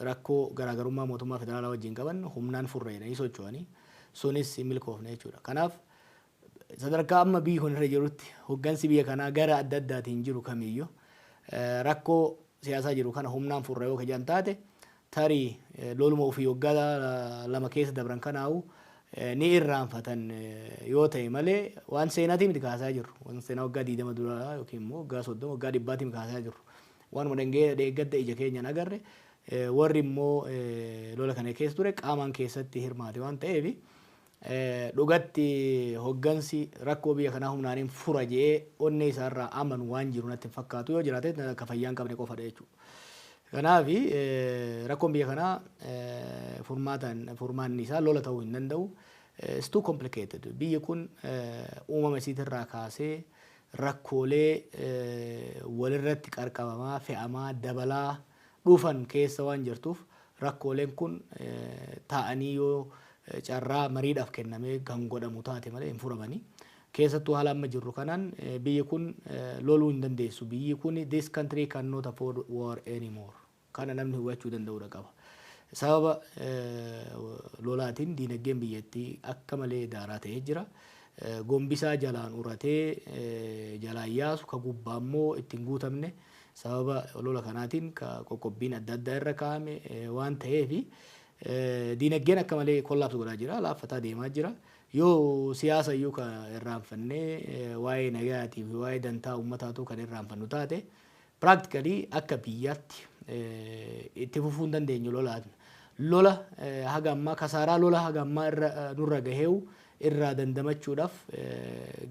rakkoo garaagarummaa mootummaa federaalaa wajjin qaban humnaan furre jedhanii socho'anii, sunis hin milkoofne jechuudha. Kanaaf sadarkaa amma biyyi kun irra jirutti hoggansi biyya kanaa gara adda addaatiin jiru kamiyyuu rakkoo siyaasaa jiru kana humnaan furra yoo kajan taate, tarii loluma ofii waggaa 2 keessa dabran kanaa'u ni irraanfatan yoo ta'e malee, waan seenaatii miti kaasaa jirru. Waan seenaa waggaa 20 duraa yookiin immoo waggaa 30, waggaa 100tii miti kaasaa jirru. Waanuma dhangee deeggadda ija keenyaan agarre, warri immoo lola kana keessa ture qaamaan keessatti hirmaate waan ta'eef, dhugatti hoggansi rakkoo biyya kanaa humnaaniin fura jedhee onnee isaarraa amanu waan jiru natti hin fakkaatu. Yoo jiraate akka fayyaa hin qabne qofadha jechuudha. Kanaaf rakkoon biyya kanaa furmaataan furmaanni isaa lola ta'uu hin danda'u. It's too complicated. Biyyi kun uumama isiitirraa kaasee rakkoolee walirratti qarqabamaa, fe'amaa, dabalaa dhufan keessa waan jirtuuf, rakkooleen kun taa'anii yoo carraa mariidhaaf kennamee kan godhamu taate malee hin furamanii. Keessattuu haala amma jirru kanaan biyyi kun loluu hin dandeessu. Biyyi kun, this country cannot afford war anymore. Kana namni hubachuu danda'uudha qaba. Sababa lolaatiin diinagdeen biyyattii akka malee daaraa ta'ee jira. Gombisaa jalaan uratee jalaan yaasu ka gubbaa immoo ittiin guutamne, sababa lola kanaatiin ka qoqqobbiin adda addaa irra kaa'ame waan ta'eef, diinagdeen akka malee collapse godhaa jira, laaffataa deemaa jira. Yoo siyaasa iyyuu ka irraanfannee waa'ee nagayaatii fi waa'ee dantaa uummataatu kan irraanfannu taate, practically akka biyyaatti itti fufuu hin dandeenyu lolaan. Lola haga ammaa, kasaaraa lola haga ammaa irra nurra gaheewu irraa dandamachuudhaaf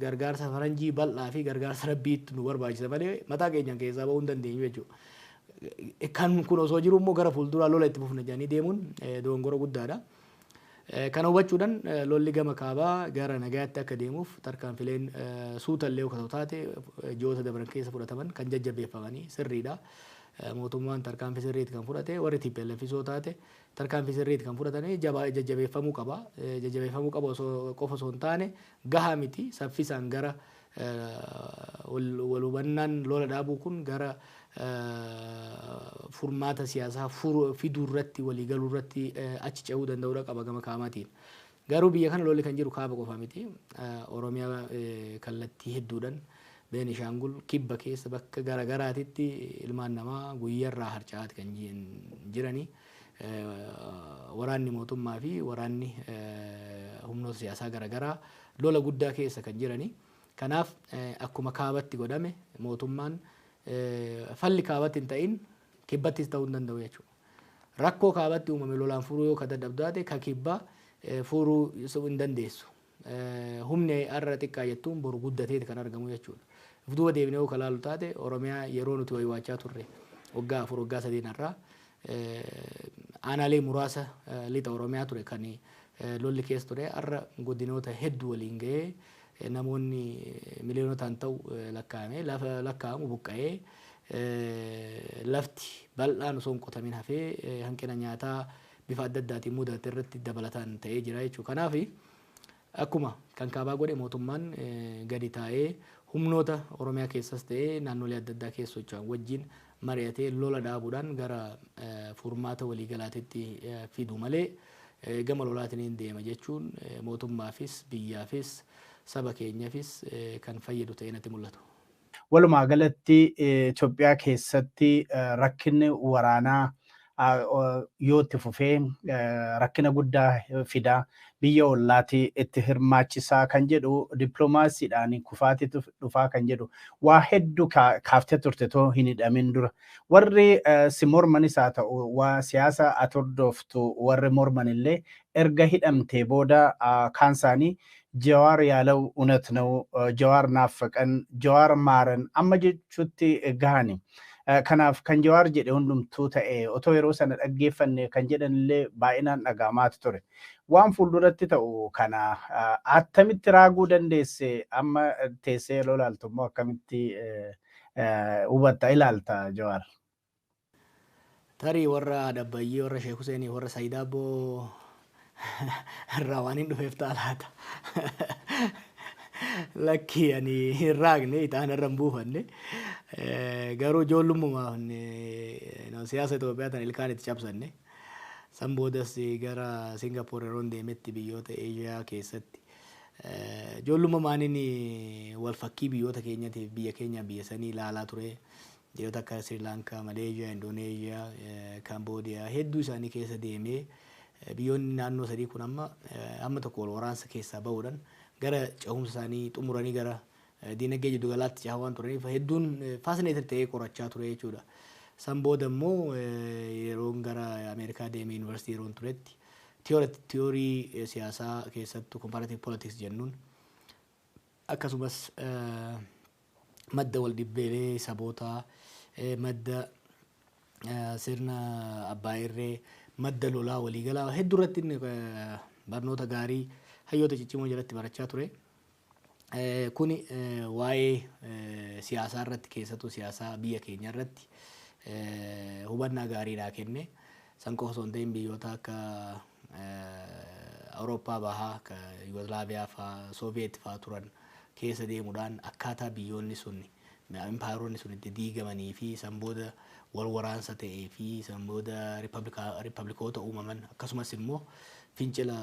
gargaarsa faranjii bal'aa fi gargaarsa rabbiitti nu barbaachisa malee mataa keenyaan keessaa bahuu hin dandeenyu jechuudha. Kan kun osoo jiru immoo gara fuulduraa lola itti fufna jedhanii deemuun dogongora guddaadha. Kana hubachuudhaan lolli gama kaabaa gara nagayaatti akka deemuuf tarkaanfileen suutallee yoo taate ji'oota dabran keessa fudhataman kan jajjabeeffamanii sirriidha. Mootummaan tarkaanfii sirriitti kan fudhate, warri TPLF yoo taate tarkaanfii sirriitti kan fudhatanii jajjabeeffamuu qaba. Jajjabeeffamuu qaba osoo qofa osoo hin taane, gahaa miti, saffisaan gara wal hubannaan lola dhaabuu kun gara furmaata siyaasaa fiduu irratti, waliigaluu irratti achi ce'uu danda'uudha qaba gama kaamaatiin. Garuu biyya kana lolli kan jiru kaaba qofa miti. Oromiyaa kallattii hedduudhaan, Beenishaangul, kibba keessa bakka garaagaraatitti ilmaan namaa guyyaarraa harca'aati kan jiranii. Waraanni mootummaa fi waraanni humnoota siyaasaa garaagaraa lola guddaa keessa kan jiranii. Kanaaf akkuma kaabatti godhame mootummaan falli kaabatti hin ta'in kibbattis ta'uu hin danda'u jechuudha. Rakkoo kaabatti uumame lolaan furuu yoo ka dadhabdu taate, ka kibbaa furuu hin dandeessu. Humni har'a xiqqaa jettuun boru guddateeti kan argamu jechuudha. If duuba deebinee yoo ka laalu taate, Oromiyaa yeroo nuti waywaachaa turre waggaa 4, waggaa 3 irraa aanaalee muraasa lixa Oromiyaa ture kan lolli keessa ture. Har'a godinoota hedduu waliin gahee, namoonni miliyoonotaan ta'u lakkaa'ame lafa lakkaa'amu buqqa'ee, lafti bal'aan osoo hin qotamin hafee, hanqina nyaataa bifa adda addaatiin mudate irratti dabalataan ta'ee jira jechuudha. Kanaaf akkuma kan kaabaa godhe mootummaan gadi taa'ee humnoota Oromiyaa keessas ta'ee naannolee adda addaa keessa socho'an wajjin mari'atee lola dhaabuudhaan gara furmaata waliigalaatitti fidu malee, gama lolaatiin hin deema jechuun mootummaafis, biyyaafis, saba keenyaafis kan fayyadu ta'ee natti mul'atu. Walumaa galatti Itoophiyaa keessatti rakkinni waraanaa yoo itti fufee rakkina guddaa fidaa, biyya ollaati itti hirmaachisaa kan jedhu, dippiloomaasiidhaan kufaatitu dhufaa kan jedhu waa hedduu kaaftee turte too hin hidhamin dura. Warri si mormanis haa ta'u, waa siyaasa ati hordoftu warri morman illee erga hidhamtee booda kaan isaanii Jawaar ያለው እውነት ነው፣ Jawaar ናፈቀን፣ Jawaar ማረን amma jechuutti gahani. Kanaaf kan Jawaar jedhe hundumtuu ta'e, otoo yeroo sana dhaggeeffanne kan jedhan illee baay'inaan dhaga'amaatu ture. Waan fuulduratti ta'u kana attamitti raaguu dandeesse? Amma teessee yeroo ilaaltu immoo akkamitti hubatta, ilaalta, Jawaar? Tarii warra Dabbayyee, warra Sheek Huseenii, warra Saayidaabboo irraa waan hin dhufeef ta'a laata. Lakki, ani hin raagne, ixaana irra hin buufanne. Garuu ijoollummaa siyaasa Itoophiyaa tan ilkaan itti cabsanne. San boodas gara Singapoor yeroo deemetti biyyoota Eeshiyaa keessatti ijoollummaaniin wal fakkii biyyoota keenyatiif biyya keenya biyya sanii ilaalaa ture. Biyyoota akka Sri Lankaa, Maleeshiyaa, Indoneeshiyaa, Kaamboodiyaa hedduu isaanii keessa deemee, biyyoonni naannoo sadii kun amma amma tokko wal waraansa keessaa bahuudhaan gara cehumsa isaanii xumuranii gara diinagdee jiddu galaatti cehaa waan turaniif hedduun fascinated ta'ee qorachaa ture jechuudha. San booda immoo yeroon gara Ameerikaa deemee yuunivarsiitii yeroon turetti tiyoorii siyaasaa, keessattuu comparative politics jennuun, akkasumas madda wal dhibbeelee sabootaa, madda sirna abbaa irree, madda lolaa waliigalaa hedduu irratti inni barnoota gaarii hayyoota ciccimoo jalatti barachaa ture. Kuni waa'ee siyaasaa irratti, keessattuu siyaasaa biyya keenya irratti hubannaa gaarii naa kenne. San qofa osoo hin ta'in biyyoota akka Awurooppaa bahaa, akka Yugoslaaviyaa fa'aa, Sooviyeet fa'aa turan keessa deemuudhaan akkaataa biyyoonni sun, impaayeroonni sun itti diigamanii fi san booda wal waraansa ta'ee fi san booda riippablikoota uumaman, akkasumas immoo fincila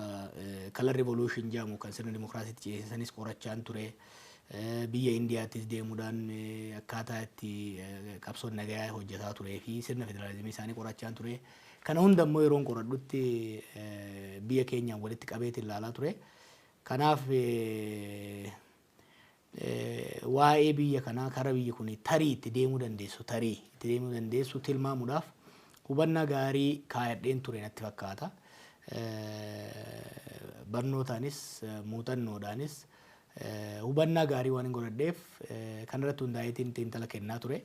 color revolution jedhamu kan sirna dimokiraasiitti ceesisanis qorachaan ture. Biyya Indiyaattis deemuudhaan akkaataa itti qabsoon nagayaa hojjetaa turee fi sirna federaalizimii isaanii qorachaan ture. Kana hunda immoo yeroon qoradhutti biyya keenyaan walitti qabeetiin ilaalaa ture. Kanaaf waa'ee biyya kanaa, kara biyyi kun tarii itti deemuu dandeessu, tarii itti deemuu dandeessu tilmaamuudhaaf hubannaa gaarii kaayadheen ture natti fakkaata. Barnootaanis muuxannoodhaanis hubannaa gaarii waan hin godhadheef kanarratti hundaa'eetiin xiinxala kennaa ture.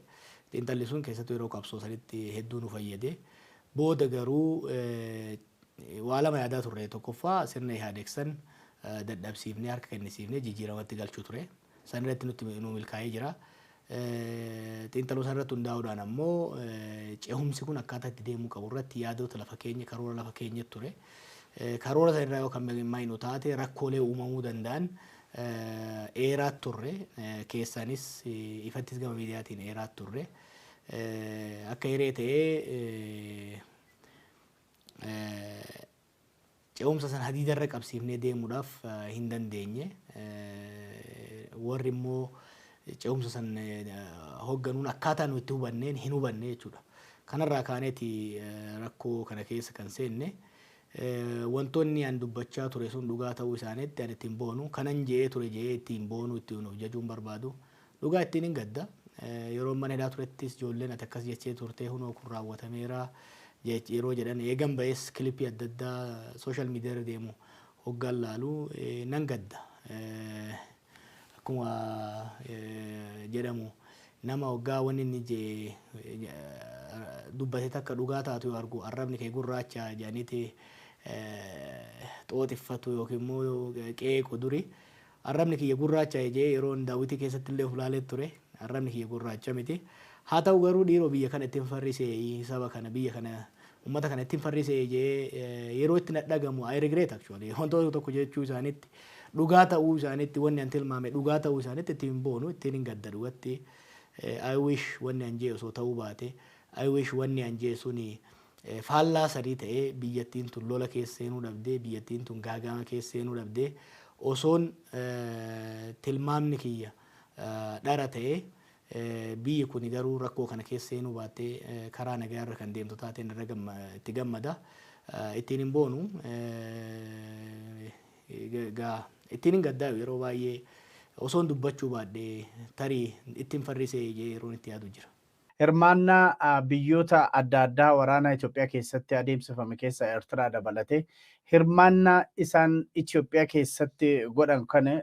Xiinxalli sun keessattuu yeroo qabsoo sanitti hedduu nu fayyade. Booda garuu waa lama yaadaa turre. Tokkoffaa, sirna Ihaadeeg san dadhabsiifnee, harka kennisiifnee jijjiiramatti galchuu ture. San irratti nutti nu milkaa'ee jira. Xiinxaluu san irratti hundaa'uudhaan ammoo cehumsi kun akkaataa itti deemuu qabu irratti yaadota lafa keenya, karoora lafa keenya ture. Karoora san irraa yoo kan milkaa'inu taate rakkoolee uumamuu danda'an eeraa turre, keessaanis ifattis gama miidiyaatiin eeraa turre. Akka hiree ta'ee ce'umsa sana hadiidarra qabsiifnee deemuudhaaf hin dandeenye. Warri immoo ce'umsa san hoogganuun akkaataa nu itti hubanneen hin hubanne jechuudha. Kanarraa kaaneeti rakkoo kana keessa kan seenne. Wantoonni an dubbachaa ture sun dhugaa ta'uu isaaniitti ani ittiin boonu, kanan je'ee ture je'ee ittiin boonu, ittiin of jajuun barbaadu, dhugaa ittiin hin gadda. Yeroo mana hidhaa turettis ijoolleen "Ati akkas jechee turtee, hunoo kun raawwatameera" yeroo jedhan, eegan ba'es clip adda addaa social media irra deemu hoggaan laalu nan gadda. Akkuma jedhamu, nama hoggaa wanni inni jee dubbate takka dhugaa taatu yoo argu "Arrabni kee gurraacha" jedhaniiti xooxiffatu yookiin immoo qeequ duri. Arrabni kiyya gurraacha jee yeroo daawwitii keessatti illee of laalee ture. Arrabni kiyya gurraacha miti. Haa ta'u garuu dhiiroo, biyya kana ittiin farrisee, saba kana, biyya kana, uummata kana ittiin farrisee jee yeroo itti dhagamu, I regret actually. Wantoota tokko jechuu isaaniitti, dhugaa ta'uu isaaniitti, wanni an tilmaame dhugaa ta'uu isaaniitti ittiin boonu, ittiin hin gadda dhugatti. I wish wanni an jee osoo ta'uu baate, I wish wanni an jee suni faallaa sadii ta'ee, biyyattiin tun lola keessa seenuu dhabdee, biyyattiin tun gaagama keessa seenuu dhabdee, osoon tilmaamni kiyya dhara ta'ee, biyyi kun garuu rakkoo kana keessa seenuu baattee karaa nagaa irra kan deemtu taateen irra itti gammada. Ittiin hin boonu, ittiin hin gaddaa. Yeroo baay'ee osoon dubbachuu baadhee tarii ittiin farrisee yeroon itti yaadu jira. Hirmaannaa biyyoota adda addaa waraana Itoophiyaa keessatti adeemsifame keessa Eertiraa dabalatee hirmaannaa isaan Itoophiyaa keessatti godhan kana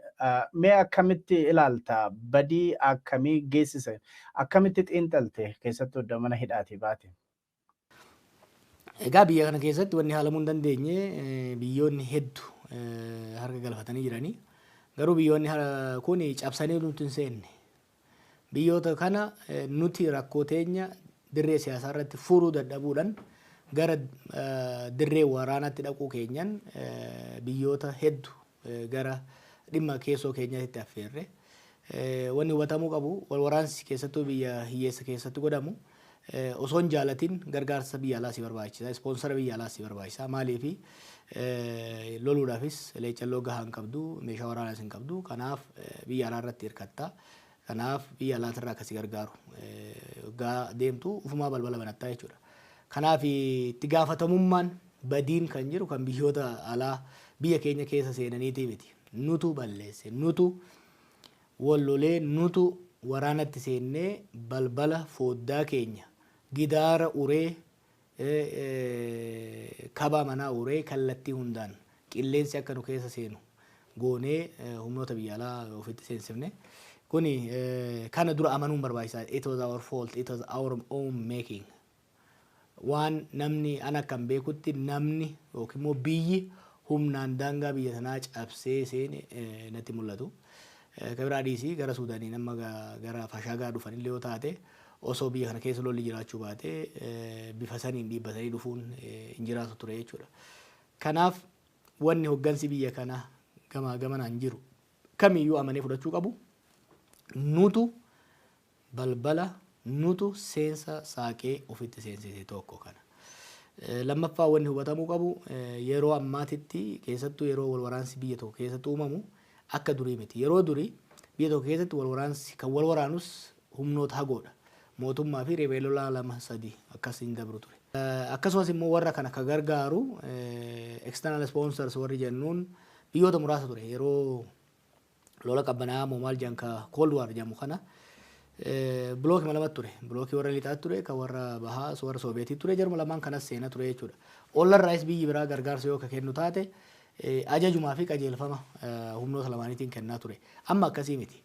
mee akkamitti ilaalta? Badii akkamii geessise? Akkamitti xiinxalte keessattuu iddoo mana hidhaatii baate? Egaa biyya kana keessatti wanni haalamuu hin dandeenye, biyyoonni hedduu harka galfatanii jiranii. Garuu biyyoonni kun cabsanii nuti hin seenne. Biyyoota kana nuti rakkoo teenya dirree siyaasaa irratti furuu dadhabuudhaan gara dirree waraanaatti dhaquu keenyan biyyoota hedduu gara dhimma keessoo keenyaatti affeerre. Wanni hubatamuu qabu, wal waraansi keessattuu biyya hiyyeessa keessatti godhamu osoo hin jaalatin gargaarsa biyya alaa si barbaachisa. Sponsor biyya alaa si barbaachisa. Maaliifi, loluudhaafis leecalloo gahaa hin qabdu, meeshaa waraanaas hin qabdu. Kanaaf biyya alaa irratti hirkatta. Kanaaf biyya alaatirraa akkasii gargaaru gaa deemtu ufumaa balbala banattaa jechuudha. Kanaaf itti gaafatamummaan badiin kan jiru kan biyyoota alaa biyya keenya keessa seenaniitii miti. Nutu balleesse, nutu wal lolee, nutu waraanatti seennee balbala foddaa keenya gidaara uree, kabaa manaa uree, kallattii hundaan qilleensi akka nu keessa seenu goonee humnoota biyya alaa ofitti seensifne. Kuni kana dura amanuun barbaachisaa. It was our fault. It was our own making. Waan namni an akkan beekutti namni yookiin immoo biyyi humnaan daangaa biyya sanaa cabsee seene natti mul'atu. Kan biraa dhiisii, gara Suudaanii nama gara Fashaagaa dhufanillee yoo taate, osoo biyya kana keessa lolli jiraachuu baate bifa saniin dhiibbatanii dhufuun hin jiraatu ture jechuudha. Kanaaf wanni hoggansi biyya kanaa gamaa gamanaan jiru kamiyyuu amanee fudhachuu qabu, nutu balbala, nutu seensa saaqee ofitti seensise, tokko kana. Lammaffaa, wanni hubatamuu qabu, yeroo ammaatitti keessattuu yeroo wal waraansi biyya tokko keessatti uumamu akka durii miti. Yeroo durii biyya tokko keessatti wal waraansi kan wal waraanus humnoota hagoodha. Mootummaa fi riphee lolaa lama sadi akkas hin dabru ture. Akkasumas immoo warra kana ka gargaaru external sponsors warri jennuun biyyoota muraasa ture. Yeroo lola qabbanaa moo maal jedhan, ka Cold War jedhamu kana, blockii lamatti ture. Blockii warra lixaa ture, kan warra bahaa warra Sooviyetii ture, jaruma lamaan kanas seena ture jechuudha. Ollarraayis biyyi biraa gargaarsa yoo ka kennu taate ajajumaa fi qajeelfama humnoota lamaaniitiin kennaa ture. Amma akkasii miti.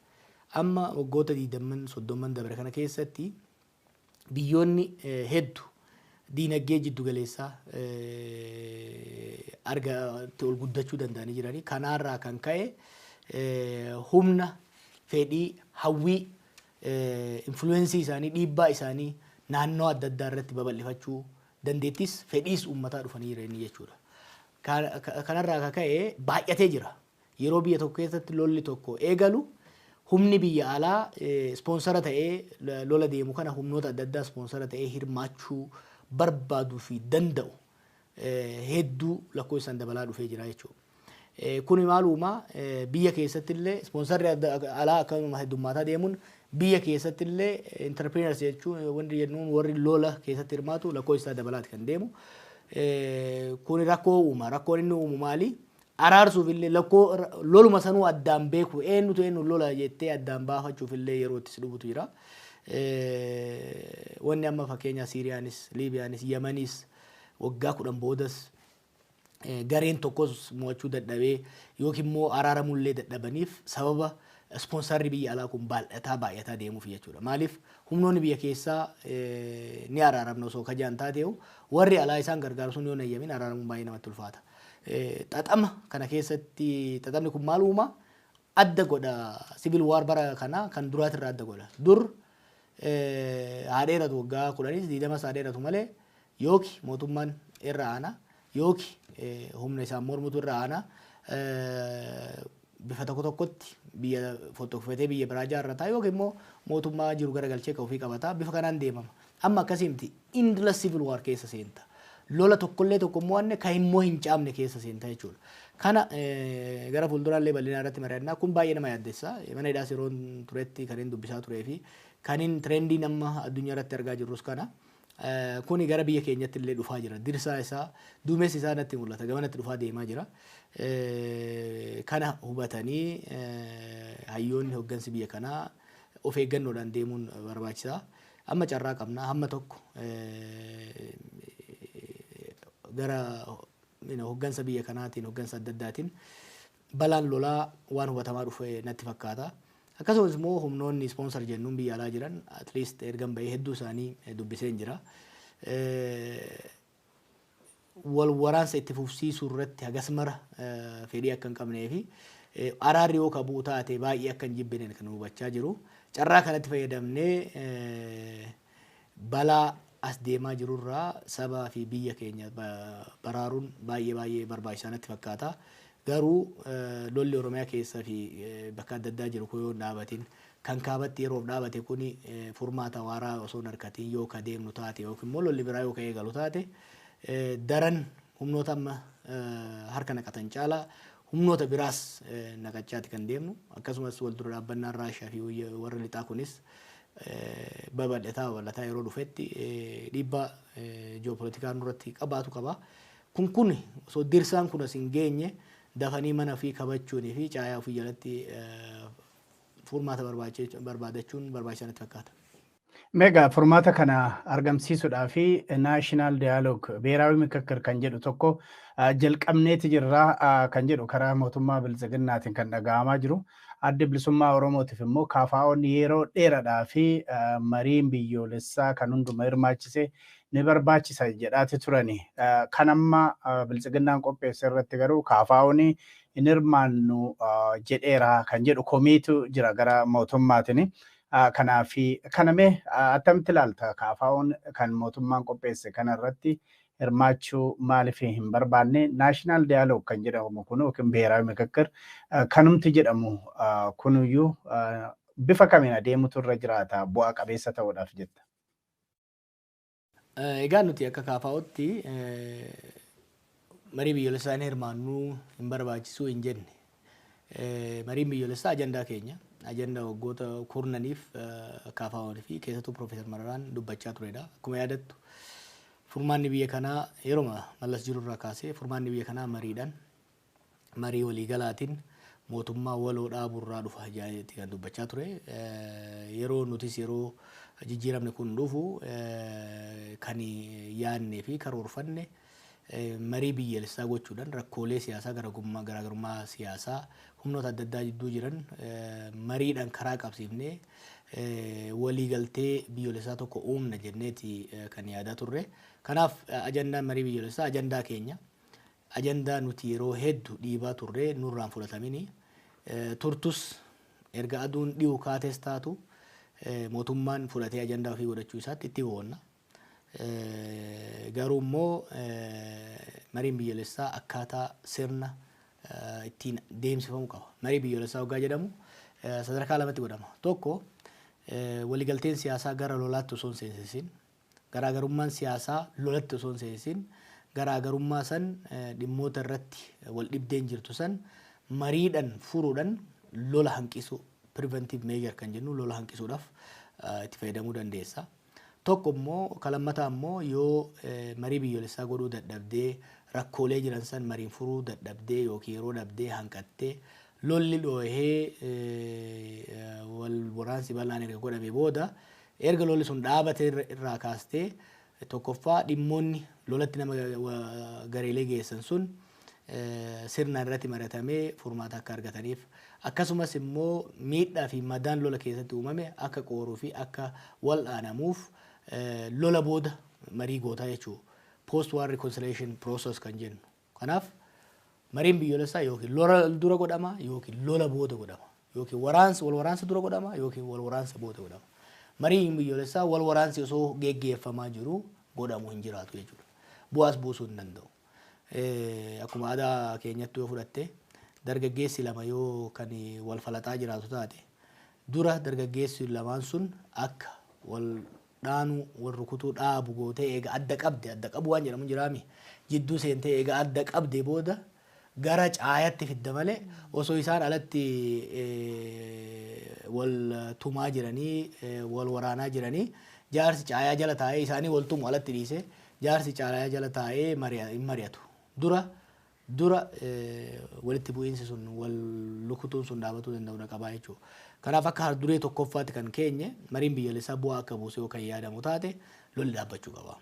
Amma waggoota 20, 30n dabre kana keessatti biyyoonni hedduu diinagdee jiddu galeessaa argatti ol guddachuu danda'anii jiranii. Kanaarraa kan ka'e humna, fedhii, hawwii, influence isaanii, dhiibbaa isaanii naannoo adda addaa irratti babal'ifachuu dandeettis fedhiis uummataa dhufanii jiranii jechuudha. Kanarraa kan ka'e baay'atee jira. Yeroo biyya tokko keessatti lolli tokko eegalu humni biyya alaa sponsor ta'ee lola deemu kana, humnoota adda addaa sponsor ta'ee hirmaachuu barbaaduu fi danda'u hedduu lakkoofsaan dabalaa dhufee jira jechuudha. Kuni maal uumaa? Biyya keessatti illee sponsorri alaa akkasuma heddummaataa deemuun biyya keessatti illee entrepreneurs jechuun wanti jennuun warri lola keessatti hirmaatu lakkoofsa isaa dabalaati kan deemu. Kuni rakkoo uuma. Rakkoon inni uumu maali? Araarsuuf illee lakkoo loluma sanuu addaan beeku, eenyutu eenyu lola jettee addaan baafachuuf illee yeroo itti si dhufutu jira. Wanni amma fakkeenya Siiriyaanis, Liibiyaanis, Yamanis waggaa 10 boodas gareen tokkos mo'achuu dadhabee yookiin immoo araaramullee dadhabaniif sababa sponsorri biyya alaa kun baay'ataa baay'ataa deemuuf jechuudha. Maaliif, humnoonni biyya keessaa ni araaramna osoo kajaan taateehu, warri alaa isaan gargaaru sun yoo hin eeyyamin araaramuun baay'ee namatti ulfaata. Xaxama kana keessatti xaxamni kun maal uuma? Adda godha, civil war bara kana kan duraatirraa adda godha. Dur haa dheeratu, waggaa 10s 20s haa dheeratu malee, yooki mootummaan irra aana yooki humna isaan mormutu irra aana, bifa tokko tokkotti biyya fottokfatee biyya biraa ijaarrata yookiin immoo mootummaa jiru garagalchee kan ofii qabata, bifa kanaan deemama. Amma akkasii miti, endless civil war keessa seenta. Lola tokkollee tokko immoo anne kan immoo hin caamne keessa seenta jechuudha. Kana gara fuulduraallee bal'inaa irratti mari'annaa. Kun baay'ee nama yaaddessa. Mana hidhaas yeroo turetti kan inni dubbisaa turee fi kan inni trendii nama addunyaa irratti argaa jirrus kana. Kuni gara biyya keenyatti illee dhufaa jira. Dirsaa isaa, duumessi isaa natti mul'ata. Gamanatti dhufaa deemaa jira. Kana hubatanii hayyoonni hoggansi biyya kanaa of eeggannoodhaan deemuun barbaachisaa. Amma carraa qabna hamma tokko gara hoggansa biyya kanaatiin, hoggansa adda addaatiin balaan lolaa waan hubatamaa dhufe natti fakkaata. Akkasumas immoo humnoonni sponsor jennuun biyya alaa jiran, at least ergan bahee hedduu isaanii dubbiseen jira. Wal waraansa itti fufsiisuu irratti hagas mara fedhii akka hin qabnee fi araarri yoo kabuu taate baay'ee akka hin jibbineen kan hubachaa jiru. Carraa kanatti fayyadamnee balaa as deemaa jirurraa sabaa fi biyya keenya baraaruun baay'ee baay'ee barbaachisaa natti fakkaata. Garuu lolli Oromiyaa keessa fi bakka adda addaa jiru kun yoo hin dhaabatin, kan kaabatti yeroof dhaabate kun furmaata waaraa osoo hin argatin yoo ka deemnu taate, yookiin immoo lolli biraa yoo ka eegalu taate, daran humnoota amma harka naqatan caalaa humnoota biraas naqachaati kan deemnu. Akkasumas wal dura dhaabbannaan Raashaa fi warra lixaa kunis babal'ataa babal'ataa yeroo dhufetti dhiibbaa ji'opolitikaa nurratti qabaatu qaba. Kun osoo dirsaan kun as hin geenye dafanii mana ofii kabachuunii fi caayaa ofii jalatti furmaata barbaadachuun barbaachisaa natti fakkaata. Meegaa furmaata kana argamsiisuudhaa fi national dialogue, ብሔራዊ ምክክር kan jedhu tokko jalqabneeti jirra kan jedhu karaa mootummaa Biltsiginnaatiin kan dhaga'amaa jiru. Addi Bilisummaa Oromootiif immoo KFO'n yeroo dheeraadhaa fi mariin biyyoolessaa kan hunduma hirmaachise ni barbaachisa jedhaati turani. Kan amma Biltsiginnaan qopheesse irratti garuu KFO'n hin hirmaannu jedheera kan jedhu komiitu jira gara mootummaatiin. Kanaaf kanamee attamitti ilaalta? KFO'n kan mootummaan qopheesse kanarratti hirmaachuu maaliif hin barbaanne? National dialogue kan jedhamu kun yookiin ብሔራዊ ምክክር kanumti jedhamu kunuyyuu bifa kamiin adeemutu irra jiraata bu'aa qabeessa ta'uudhaaf jetta? Egaa nuti akka KFO'tti marii biyyoolessaa hin hirmaannuu, hin barbaachisuu hin jenne. Mariin biyyoolessaa ajandaa keenya. Ajandaa waggoota kurnaniif KFO'n fi keessattuu Piroofeesar Mararaan dubbachaa turedha. Akkuma yaadattu, furmaanni biyya kanaa yeroo Mallas jirurraa kaasee furmaanni biyya kanaa mariidhaan, marii waliigalaatiin mootummaa waloo dhaaburraa dhufa jedheeti kan dubbachaa ture. Yeroo nutis yeroo jijjiiramni kun dhufu kan yaadnee fi karoorfanne marii biyyaalessaa gochuudhaan rakkoolee siyaasaa, garaagarummaa siyaasaa humnoota adda addaa jidduu jiran mariidhaan karaa qabsiifnee waliigaltee biyyoolessaa tokko uumna jenneeti kan yaadaa turre. Kanaaf ajandaan marii biyyoolessaa ajandaa keenya. Ajandaa nuti yeroo hedduu dhiibaa turre nurraan fudhatamini. Turtus erga aduun dhi'u kaates taatu mootummaan fudhatee ajandaa ofii godhachuu isaatti itti boonna. Garuu immoo mariin biyyoolessaa akkaataa sirna ittiin deemsifamu qaba. Marii biyyoolessaa waggaa jedhamu sadarkaa lamatti godhama. Tokko, waliigalteen siyaasaa gara lolaatti osoo hin seensisin, garaagarummaan siyaasaa lolatti osoo hin seensisin, garaagarummaa san, dhimmoota irratti wal dhibdeen jirtu san mariidhaan furuudhaan lola hanqisuu, preventive measure kan jennu, lola hanqisuudhaaf itti fayyadamuu dandeessa. Tokko immoo, kan lammataa immoo, yoo marii biyyoolessaa godhuu dadhabdee, rakkoolee jiran san mariin furuu dadhabdee yookiin yeroo dhabdee hanqattee, lolli dhoohee wal waraansi bal'aan erga godhame booda, erga lolli sun dhaabate irraa kaastee, tokkoffaa dhimmoonni lolatti nama gareelee geessan sun sirnaan irratti mari'atamee furmaata akka argataniif, akkasumas immoo miidhaa fi madaan lola keessatti uumame akka qooruu fi akka wal'aanamuuf lola booda marii gootaa jechuudha. Post war reconciliation process kan jennu. Kanaaf mariin biyyoolessaa yookiin lola dura godhama yookiin lola booda godhama. Yookiin waraansa wal waraansa dura godhama yookiin wal waraansa booda godhama. Mariin biyyoolessaa wal waraansi osoo geggeeffamaa jiru godhamu hin jiraatu jechuudha. Bu'aas buusuu hin danda'u. Akkuma aadaa keenyatti yoo fudhatte, dargaggeessi lama yoo kan wal falaxaa jiraatu taate, dura dargaggeessi lamaan sun akka wal dhaanuu, wal rukutuu dhaabu gootee eega adda qabde, adda qabu waan jedhamu jiraami, jidduu seentee eega adda qabde booda gara caayatti fidda malee, osoo isaan alatti wal tumaa jiranii, wal waraanaa jiranii, jaarsi caayaa jala taa'ee isaanii wal tumu alatti dhiise, jaarsi caayaa jala taa'ee hin mari'atu. Dura dura walitti bu'iinsi sun, wal rukutuun sun dhaabatuu danda'uu qabaa jechuudha. Kanaaf Kanaaf akka haalduree tokkoffaatti kan keenye, mariin biyyaalessaa bu'aa akka buuse yoo kan yaadamu taate, lolli dhaabbachuu qaba.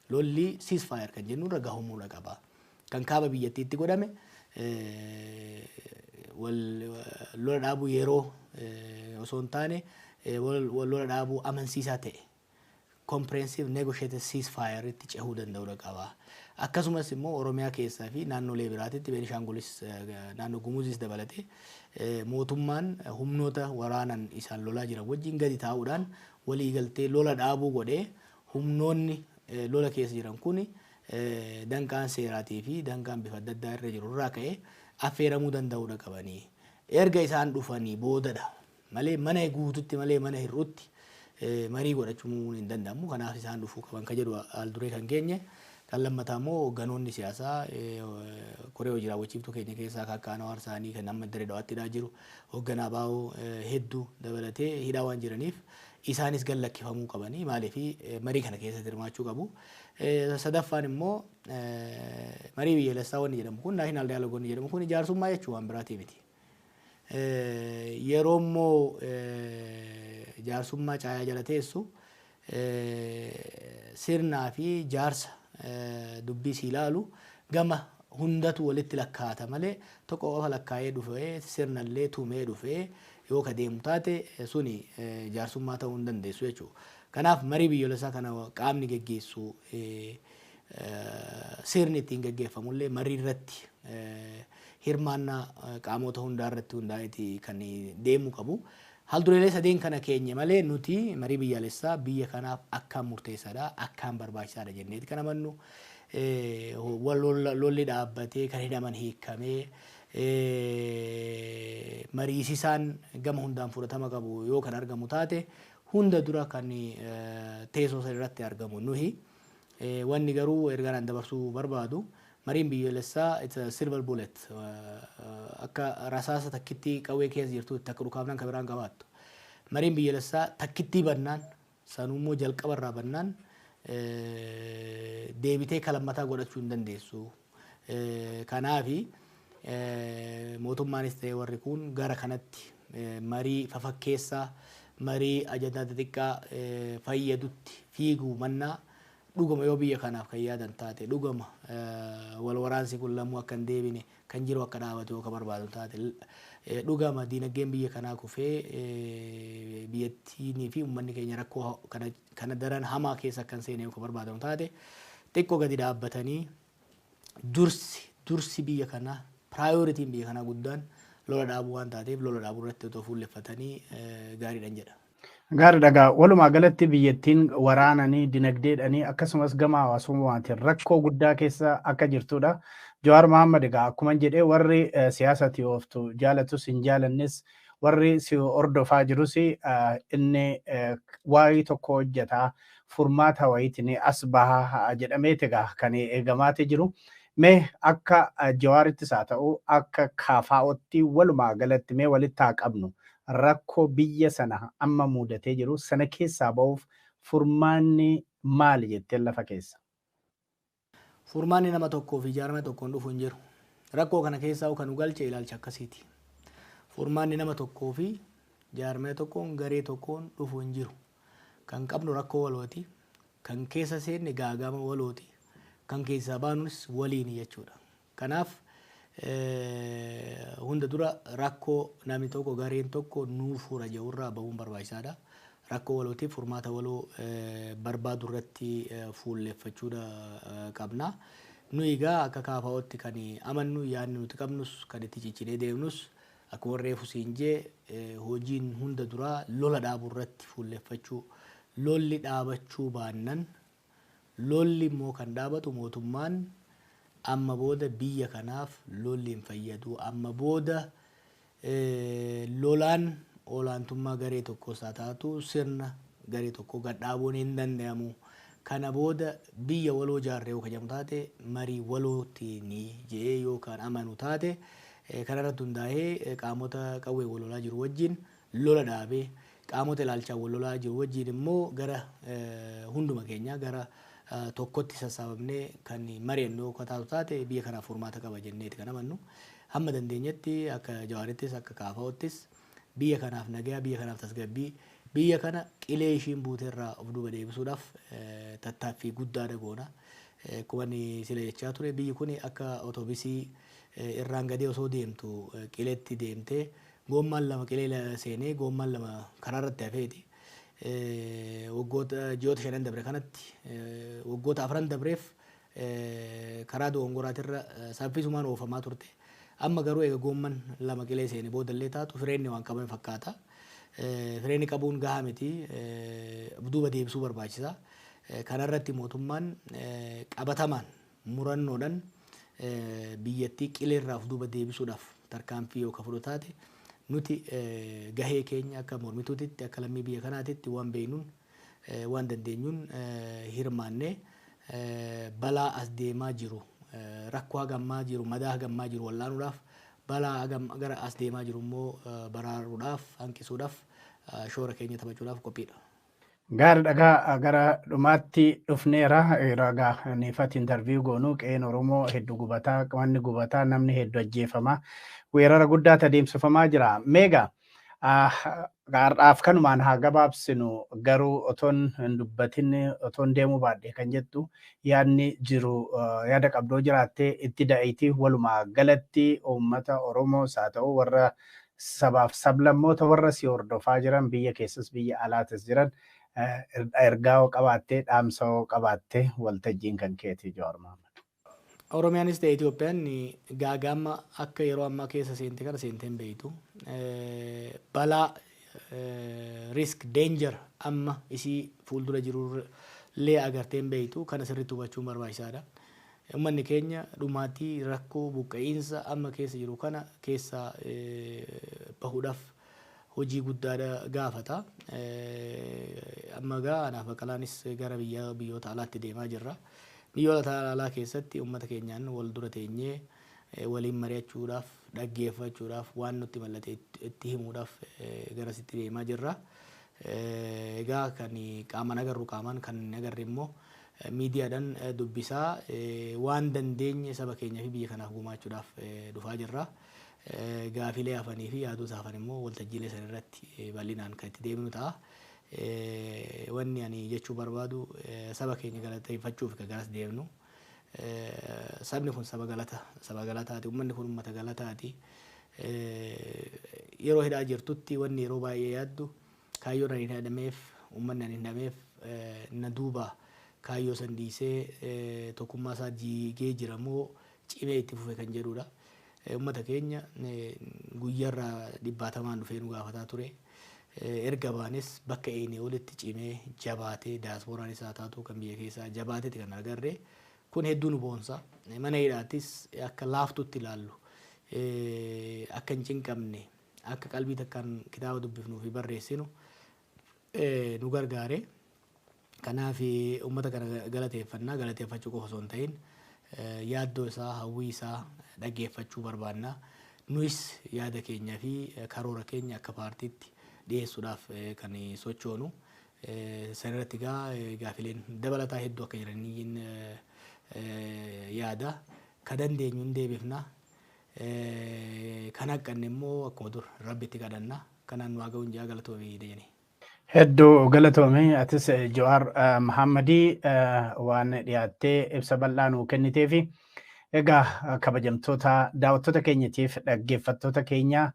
Lolli ceasefire kan jennu irra gahamuudha qaba. Kan kaaba biyyattiitti godhame lola dhaabuu yeroo osoo hin taane, lola dhaabuu amansiisaa ta'e, comprehensive negotiated ceasefire itti cehuu danda'uudha qaba. Akkasumas immoo Oromiyaa keessaa fi naannolee biraatitti, Beenishaangulis, naannoo Gumuzis dabalatee, mootummaan humnoota waraanan isaan lolaa jiran wajjin gadi taa'uudhaan waliigaltee lola dhaabuu godhee, humnoonni lola keessa jiran kun danqaan seeraatii fi danqaan bifa adda addaa irra jiru irraa ka'ee affeeramuu danda'uudha qabanii. Erga isaan dhufanii boodadha malee, mana guututti malee mana hir'utti marii godhachuun hin danda'amu. Kanaaf isaan dhufuu qaban kan jedhu haalduree kan keenye. Kan lammataa immoo hoogganoonni siyaasaa koree hojii raawwachiiftuu keenya keessaa akka Anwaar isaanii kan amma Dirree Dawaatti hidhaa jiru, hoogganaa baa'oo hedduu dabalatee hidhaa waan jiraniif, isaanis gad lakkifamuu qabanii, maaliif marii kana keessatti hirmaachuu qabu. Sadaffaan immoo marii biyyaalessaa wanni jedhamu kun, national dialogue wanni jedhamu kun, jaarsummaa jechuu, waan biraatii miti. Yeroo immoo jaarsummaa caayaa jala teessu, sirnaa fi jaarsa dubbii si ilaalu gama hundatu walitti lakkaata malee, tokko qofa lakkaa'ee dhufee, sirnallee tumee dhufee yoo ka deemu taate, suni jaarsummaa ta'uu hin dandeessu jechuudha. Kanaaf marii biyyoolessaa kana qaamni geggeessu, sirni ittiin geggeeffamullee marii irratti hirmaannaa qaamota hundaa irratti hundaa'eeti kan deemuu qabu. Haaldureelee sadeen kana keenye malee, nuti marii biyyaalessaa biyya kanaaf akkaan murteessaadha, akkaan barbaachisaadha jenneeti kan amannu. Lolli dhaabbatee, kan hidhaman hiikamee, mariisisaan gama hundaan fudhatama qabu yoo kan argamu taate, hunda dura kan teessoo san irratti argamu nuhi. Wanni garuu ergaan dabarsuu barbaadu, mariin biyyoolessaa it's a silver bullet, akka rasaasa takkittii qawwee keessa jirtu akka dhukaafnaan kan biraan qabaattu. Mariin biyyoolessaa takkittii bannaan, sanuummoo jalqabarraa bannaan, deebitee kalammataa godhachuu hin dandeessu. Kanaafi mootummaanis ta'e warri kun gara kanatti marii fafakkeessaa, marii ajandaa xixiqqaa fayyadutti fiiguu mannaa, dhuguma yoo biyya kanaaf kan yaadan taate, dhuguma wal waraansi kun lamuu akka hin deebine, kan jiru akka dhaabatu yoo ka barbaadu taate, dhugama diinagdeen biyya kanaa kufee biyyattiinii fi uummanni keenya rakkoo kana daran hamaa keessa akka hin seene yoo ka barbaadamu taate, xiqqoo gadi dhaabbatanii dursi biyya kanaa, priorityn biyya kanaa guddaan lola dhaabuu waan taateef, lola dhaabuu irratti otoo fuulleffatanii gaariidhan jedha. Gaariidha gaa, walumaa galatti biyyattiin waraananii, dinagdeedhanii, akkasumas gama hawaasummaatiin rakkoo guddaa keessa akka jirtudha. Jawaar Mohaammed, egaa akkuma jedhee, warri siyaasatti ooftu jaalatus hin jaalannes, warri si hordofaa jirus, inni waa'ee tokko hojjetaa furmaata wayiitiin as bahaa jedhameeti egaa kan eegamaati jiru. Mee akka Jawaarittis haa ta'u, akka KFO'tti, walumaa galatti mee walitti haa qabnu, rakkoo biyya sana amma mudatee jiru sana keessaa ba'uuf furmaanni maali jettee lafa keessa? Furmaanni nama tokkoo fi ijaarame tokkoon dhufu hin jiru. Rakkoo kana keessaa kan nu galche ilaalcha akkasiiti. Furmaanni nama tokkoo fi jaarmee tokkoon, garee tokkoon dhufu hin jiru. Kan qabnu rakkoo walooti. Kan keessa seenne gaagama walooti. Kan keessaa baanus waliin jechuudha. Kanaaf hunda dura rakkoo namni tokko, gareen tokko nuu fura jedhurraa bahuun barbaachisaadha. Rakkoo walootiif furmaata waloo barbaadu irratti fuulleffachuudha qabna. Nu egaa akka KFO'tti kan amannu, yaadni nuti qabnus, kan itti ciccinee deemnus, akkuma reefu siin jee, hojiin hunda duraa lola dhaabuu irratti fuulleffachuu. Lolli dhaabachuu baannan, lolli immoo kan dhaabatu mootummaan amma booda biyya kanaaf lolli hin fayyadu, amma booda lolaan olaantummaa garee tokkos haa taatu sirna garee tokko gad dhaabuun hin danda'amu. Kana booda biyya waloo jaarree yoo kajamu taate, marii walootiin jedhee yookaan amanu taate, kanarratti hundaa'ee qaamota qawwee wal lolaa jiru wajjin lola dhaabee, qaamota ilaalchaan wal lolaa jiru wajjin immoo gara hunduma keenya gara tokkotti sassaabamnee kan mari'annu yoo taatu taate, biyya kanaaf furmaata qaba jenneeti kan amannu. Hamma dandeenyetti akka Jawaarittis akka KFO'ttis Biyya kanaaf nagaa, biyya kanaaf tasgabbii, biyya kana qilee ishiin buuteerraa of duuba deebisuudhaaf tattaaffii guddaadha goona. Akkuma inni sila jechaa ture, biyyi kun akka otoobisii irraan gadee osoo deemtu qileetti deemtee goommaan 2 qilee seenee goommaan 2 karaarratti hafeeti. Waggoota ji'oota 5 dabre kanatti, waggoota 4 dabreef karaa dogongoraatirra saffisumaan oofamaa turte. Amma garuu eega goomman 2 qilee seene boodallee taatu fireenni waan qabame fakkaata. Fireenni qabuun gahaa miti, duuba deebisuu barbaachisa. Kanarratti mootummaan qabatamaan murannoodhaan biyyattii qileerraa of duuba deebisuudhaaf tarkaanfii yoo ka fudhatu taate, nuti gahee keenya akka mormituutitti, akka lammii biyya kanaatitti waan beeknuun, waan dandeenyuun hirmaannee balaa as deemaa jiru, rakkoo hagammaa jiru, madaa hagammaa jiru wallaanuudhaaf, balaa gara as deemaa jiru immoo baraaruudhaaf, hanqisuudhaaf shoora keenya taphachuudhaaf qophiidha. Gaari, dhagaa gara dhumaatti dhufneera. Ragaa niifati interview goonuu qe'een Oromoo hedduu gubataa, manni gubataa, namni hedduu ajjeefamaa, weerara guddaatu adeemsifamaa jira. Meegaa har'aaf kanumaan haa gabaabsinu, garuu otoon hin dubbatin otoon deemuu baadhe kan jettu yaadni jiru, yaada qabdoo jiraattee itti da'iitii, walumaa galatti uummata Oromoos haa ta'u warra sabaaf sablammoota warra si hordofaa jiran, biyya keessas biyya alaatis jiran, ergaa hoo qabaattee, dhaamsa hoo qabaattee, waltajjiin kan keetii, Jawaar Mohaammed. Oromiyaanis ta'e Itoophiyaan gaagaama akka yeroo ammaa keessa seente kana seentee hin beektu. Balaa, risk, danger amma isii fuuldura jiru illee agartee hin beektu. Kana sirriitti hubachuun barbaachisaadha. Uummanni keenya dhumaatii, rakkoo, buqqa'iinsa amma keessa jiru kana keessa bahuudhaaf hojii guddaadha gaafata. Amma egaa anaaf Baqqalaanis gara biyyoota alaatti deemaa jirra. Biyyoota alaa keessatti uummata keenyaan wal dura teenyee waliin mari'achuudhaaf, dhaggeeffachuudhaaf, waan nutti mallatee itti himuudhaaf garasitti deemaa jirra. Egaa kan qaamaan agarru qaamaan, kan hin agarre immoo miidiyaadhaan dubbisaa waan dandeenye saba keenyaa fi biyya kanaaf gumaachuudhaaf dhufaa jirra. Gaafilee hafanii fi yaadota hafan immoo waltajjiilee san irratti bal'inaan kan itti deemnu ta'a. Wanni ani jechuu barbaadu, saba keenya galateeffachuuf kan garas deemnu. Sabni kun saba galata, saba galataati. Uummanni kun uummata galataati. Yeroo hidhaa jirtutti wanni yeroo baay'ee yaaddu, kaayyoon ani hin hidhameef, uummanni ani hin hidhameef na duuba kaayyoo san dhiisee tokkummaa isaa diigee jira moo cimee itti fufe kan jedhudha. Uummata keenya guyyaarraa dhibbaatamaan dhufee nu gaafataa ture. Erga baanes bakka eenyee olitti cimee jabaatee, daaspooraan isaa taatu kan biyya keessaa jabaateeti kan agarre. Kun hedduu nu boonsa. Mana hidhaattis akka laaftutti ilaallu, akka hin cinqamne, akka qalbii takkaan kitaaba dubbifnuu fi barreessinu nu gargaare. Kanaaf uummata kana galateeffannaa, galateeffachuu qofa osoo hin ta'in yaaddoo isaa, hawwii isaa dhaggeeffachuu barbaanna. Nuyis yaada keenyaa fi karoora keenya akka paartiitti dhiyeessuudhaaf kan sochoonu. San irratti egaa gaafileen dabalataa hedduu akka jiraniin yaada. Ka dandeenyu hin deebifna. Kan haqqanne immoo akkuma dur Rabbitti kadhanna. Kanaan nu haa ga'uun jaa, galatoomii Dajane. Hedduu galatoome atis, Jawaar Mahammadii, waan dhiyaattee ibsa bal'aa nuu kenniteefi. Egaa kabajamtoota daawwattoota keenyatiif dhaggeeffattoota keenya,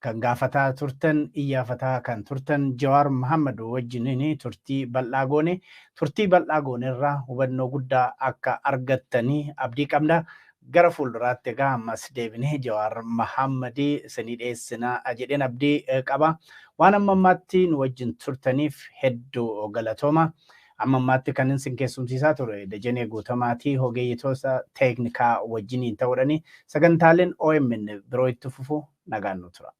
kan gaafataa turtan, iyyaafataa kan turtan Jawaar Mahammad wajjiniin turtii bal'aa goone. Turtii bal'aa goone irraa hubannoo guddaa akka argattanii abdii qabna. Gara fuulduraatti egaa ammas deebinee Jawaar Mahammadii isinii dhiyeessinaa jedheen abdii qaba. Waan amma ammaatti nu wajjin turtaniif hedduu galatooma. Amma ammaatti kan isin keessumsiisaa ture Dajanee Guutamaatii, ogeeyyitoota teeknikaa wajjiniin ta'uudhani. Sagantaaleen OMN biroo itti fufu, nagaan nu tura.